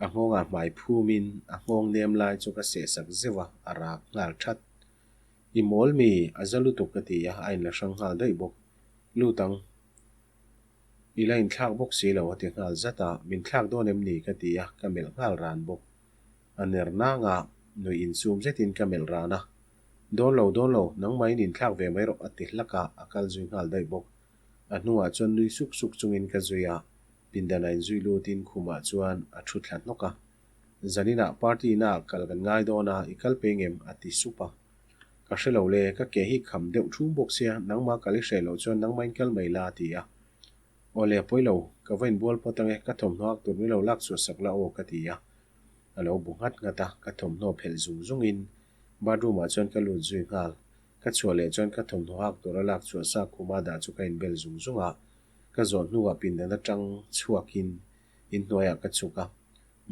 A nghawngah hmai phumin a nghawng nem lai chu ka sehsak zeuh a, a rak nghal that. I mawl mi, a za lutuk ka ti a, a inla hrang nghal daih bawk. Lut ang. I la inthlak bawk si lo a ti nghal zat a, min thlak dawn em ni ka ti a, ka melh nghal ran bawk. A ner nang a, nuih insum zetin ka melh ran a. Dawn lo, dawn lo, nangmahin inthlak ve mai rawh a ti hlak a, a kal zui nghal daih bawk. A hnungah chuan nui suk suk chungin ka zui a, pindan a inzui lutin khumah chuan a thu thla hnawk a. Zaninah party naah kal kan ngai dawn a, i kal peng em? a ti sup a. Ka hre lo le, ka ke hi kham deuh thum bawk sia, nangmah kal i hreh loh chuan nangmahin kal mai la, a ti a. Aw le, pawi lo, ka va inbual phawt ange, ka thawmhnaw ak tur min lo lak chhuah sak la aw, ka ti a. A lo bu nghat nghat a, ka thawmhnaw phelh zung zungin bathroom ah chuan ka lut zui nghal. Ka chhuah leh chuan ka thawmhnaw ak tur a lak chhuah sa khuma dah chu ka inbel zung zung a, ka zawh hnuah pindan atang chhuakin inhnuaiah ka chhuk a.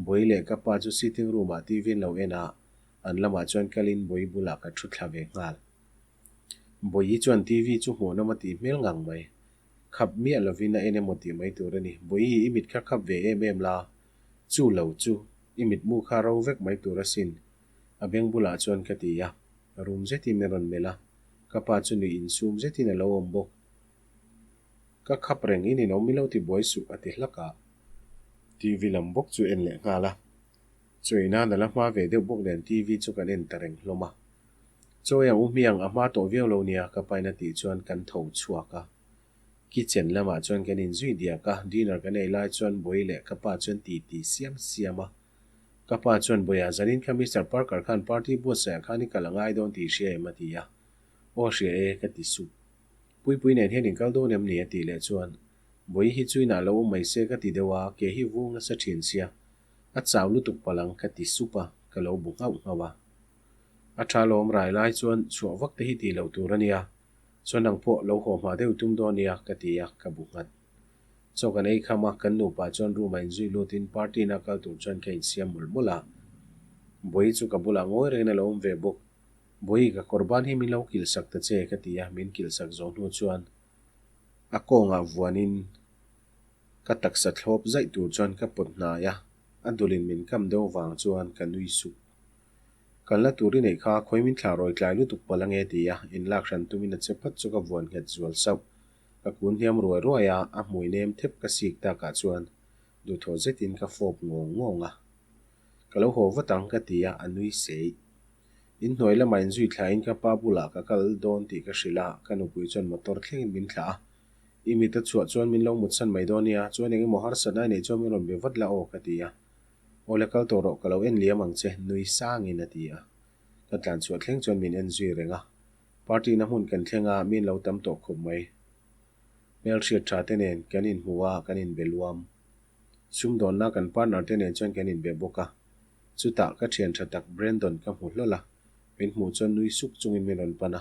Bawi leh ka pa chu sitting room ah TV an lo en a, An lamah chuan kalin Bawi bulah ka thu thla ve nghal. Bawi chuan TV chu hmuhnawm a tih hmel ngang mai. Khap miah lovin a en emaw tih mai tur a ni. Bawi, i mit kha khap ve em em la, chu lo chu i mitmu kha ro vek mai tur asin, a beng bulah chuan ka ti a. Rum zetin min rawn melh a, ka pa chu nuih insum zetin a lo awm bawk. Ka khap reng in inawm i lo ti buai suh a ti hlak a. TV lam bawk chu en leh nghal a. Chawi nan a la hma ve deuh bawk nen TV chu kan en ta reng hlawm a. Chawi ang u hmiang a hma tawh viau lo nia ka pain a tih chuan kan tho chhuak a. Kitchen lamah chuan kan inzui diak a, dinner kan ei lai chuan Bawi leh ka pa chuan ti ti siam siam a. Ka pa chuan Bawiah zanin kha Mister Parker khan party buatsaih ah khan i kal a ngai dawn tih i hria em a ti a. Aw hria e ka ti sup. Puipui nen hian inkal dawn em ni a tih leh chuan Bawi hi chu inah lo awm mai se ka ti deuh a, ke hi vung nasa thin sia. A chau lutuk palh ang ka ti sup a, ka lo bu nghauh nghauh a. A tha lawm rai lai chuan chhuah vak te hi tih loh tur a nia, chuan nang pawh lo haw hma deuh tum dawn nia ka ti a, ka bu nghat. Chaw kan ei kham a, kan nupa chuan room ah inzui lutin party na kal tur chuan ka insiam mawlh mawlh a. Bawi chu ka bulah ngawi rengin a lo awm ve bawk. Bawi, ka kawr ban hi min lo kilhsak ta che ka ti a, min kilhsak zawh hnu chuan a kawngah vuanin Ka taksa thlawp zaih tur chuan ka pawt hnai a, a dulin min kam deuh vang chuan ka nui suk. Kan la tur i neih kha khawi min thla rawi tlai lutuk palh ange ti a, inlak hran tumin a che phat chu ka vuan nghet zual sauh. Ka kun hniam ruai ruai a, a hmui nem thep ka sik takah chuan duhthawh zetin ka fawp ngawng ngawng a. Ka lo haw vat ang ka ti a, a nui seih. Inhnuai lamah inzui thlain ka pa bulah ka kal dawn tih ka hrilh a, ka nupui chuan motor thlengin min thlah a, I mit a chhuah chuan min lo mutsan mai dawn nia, chuan eng emaw harsatna i neih chuan min rawn be vat la aw, ka ti a. Aw le kal tawh rawh, ka lo en liam ang che, nui sangin a ti a. Ka tlan chhuah thleng chuan min en zui reng a. Party na hmun kan thleng a, min lo tam tawh khawp mai. Hmelhriat tha te nen kan inhmu a, kan inbe luam. Sumdawnna kan partner te nen chuan kan inbe bawk a. Chutah ka thian tha tak Brandon ka hmu hlawl a, min hmuh chuan nui suk chungin min rawn pan a.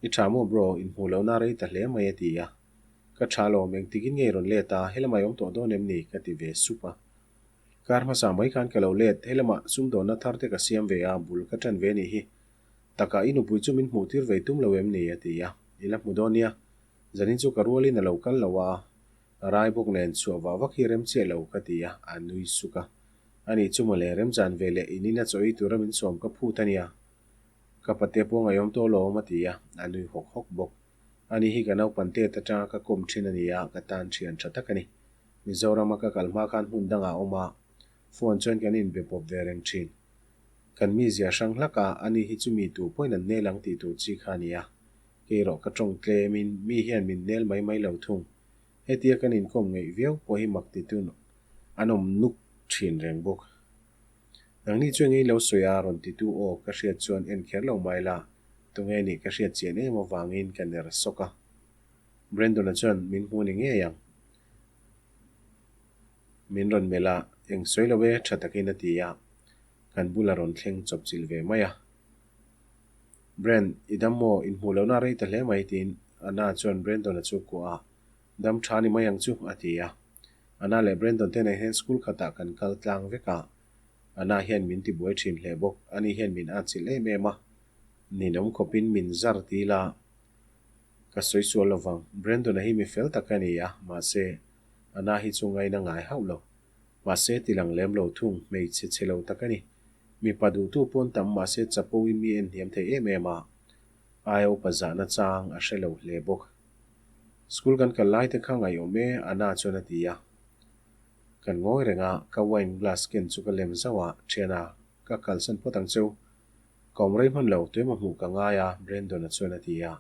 I tha maw bro, inhmuh lohna rei ta hle mai a ti a. Ka tha lawm, engtikin nge i rawn let a, helamah i awm tawh dawn em ni? ka ti ve sup a. Kar hmasa mai khan ka lo let, helamah sumdawnna thar te ka siam ve a, bul ka tan ve nih hi. Takah i nupui chu min hmuh tir ve tum lo em ni? a ti a. I la hmu dawn nia, zanin chu ka rualin a lo kal lo a, rai bawk nen chhuah vah vak hi rem chiah lo ka ti a, a nui suk a. Anih chu mawle, remchan ve leh in ina chaw ei tura min sawm ka phut a nia. Ka pate pawh ngaihawm tawh lo awm a ti a, a nui hawk hawk bawk. Ani hi ka naupan tet atanga ka kawm thin a ni a, ka tan thian tha tak a ni. Mizorama ka kal hma khan hmun dangah a awm a, phone chuan kan inbe pawp ve reng thin. Kan mizia hrang hlak a, ani hi chu mi tu pawhin an nel ang tih tur chi kha a ni a. Kei erawh ka tawng tlemin mi hian min nel mai mai lo thung. Hetia kan inkawm ngeih viau pawh hi mak titun an awm nuk thin reng bawk. Nangni chu engei lo sawi a rawn titu aw ka hriat chuan en kher lo mai la, tunge nih ka hriat chian em avangin ka ner sawk a. Brandon-a chuan min hmu ni ngei ang. Min rawn melh a, eng sawi lo e tha takin a ti a, kan bula rawn thleng chawp chilh ve mai a. Brand, i dam maw? Inhmuh lohna a rei ta hle mai tiin Anna chuan Brandon-a chu kuah a, Dam tha ni mai ang chu, a ti a. Anna leh Brandon te nen hian school khatah kan kal tlang vek a. Anna hian min ti buai thin hle bawk, ani hian min atchilh em em a. Ninawm khawpin min zar ti ila ka sawi sual lo vang. Brandon-a hi mi fel tak a ni a, mahse Anna hi chu ngaina ngai hauh lo. Mahse tilang lem lo thung, hmeichhe chhe lo tak a ni. Mipa duhtu pawn tam mahse chapo in mi en hniam thei em em a, aia upa zahna chang a hre lo hle bawk. School kan kal lai te kha ngaihawm e, Anna chuan a ti a. Kan ngawi reng a, ka wine glass ken chu ka lem zauh a, Thiana, ka kalsan phawt ang cheu. Ka awm rei hman lo, tuemaw hmuh ka ngai a, Brandon-a chuan a ti a.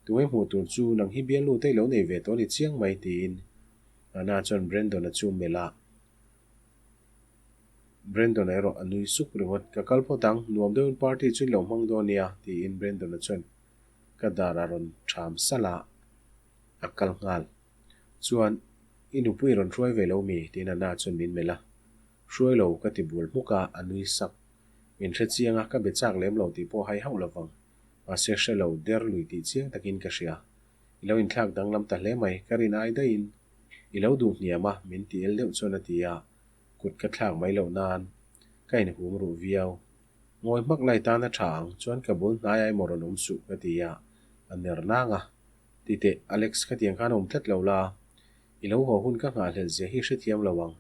Tunge hmuh tur chu nang hi bialnu te i lo nei ve tawh a ni chiang mai, tiin Anna chuan Brandon-a chu melh a. Brandon-a erawh a nui suk ringawt, Ka kal phawt ang, nuam deuhin party chu i lo hmang dawn nia, tiin Brandon-a chuan ka dar a rawn ṭham salh a, a kal nghal. Chuan, I nupui rawn hruai ve lo mi? tiin Anna chuan min melh a. Hruai lo, ka ti bul hmuk a, a nui sak. Min hre chiang a, ka be chak lem lo tih pawh hai hauh lo vang. Mahse, hre lo, der lui tih chiang takin ka hria. I lo inthlak danglam ta hle mai, ka rin ai daihin i lo duh hniam a, min ti el deuh chuan a ti a, kut ka thlak mai loh nan ka inhum ruh viau. Ngawi hmak lai tan a tha ang, chuan ka bul hnaiah emaw rawn awm suh ka ti a, a ner nang a. Ti teh, Alex khatiang khan awm tlat lo la, i lo haw hun ka nghahhlelh zia hi hrethiam lo ang.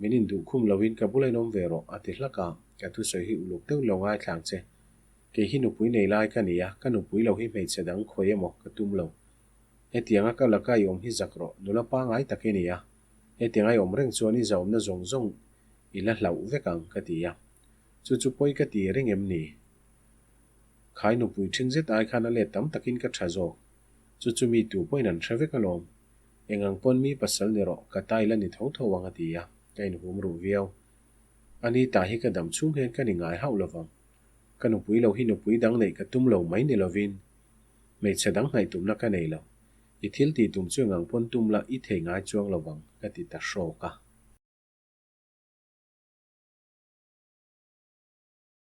Min induh khum loin ka bula inawm ve rawh, a ti hlak a, ka thusawi hi uluk deuh lo ngaithlang che. Kei hi nupui nei lai ka ni a, ka nupui lo hi hmeichhe dang khawi emaw ka tum lo. Hetianga ka laka i awm hi zak rawh, nula pangai tak i ni a. Hetianga i awm reng chuan i zahawmna zawng zawng. I la hlauh vek ang ka ti a. Chu chu pawi ka ti reng em ni? Khai nupui ṭhing zet ai khan a let tam takin ka ṭha zawk. Chu chu mi tu pawhin an hre vek alawm. Eng ang pawn mi pasal ni rawh, ka ta i la ni tho tho ang a ti a, ka inhum ruh viau. A ni ta hi ka dam chhung hian ka ni ngai hauh lovang. Ka nupui lo hi nupui dang neih ka tum lo mai ni lovin hmeichhe dang hnaih tumna ka nei lo. I thil tih tum chu eng ang pawn tum la i thei ngai chuang lovang ka ti ta hrawk a.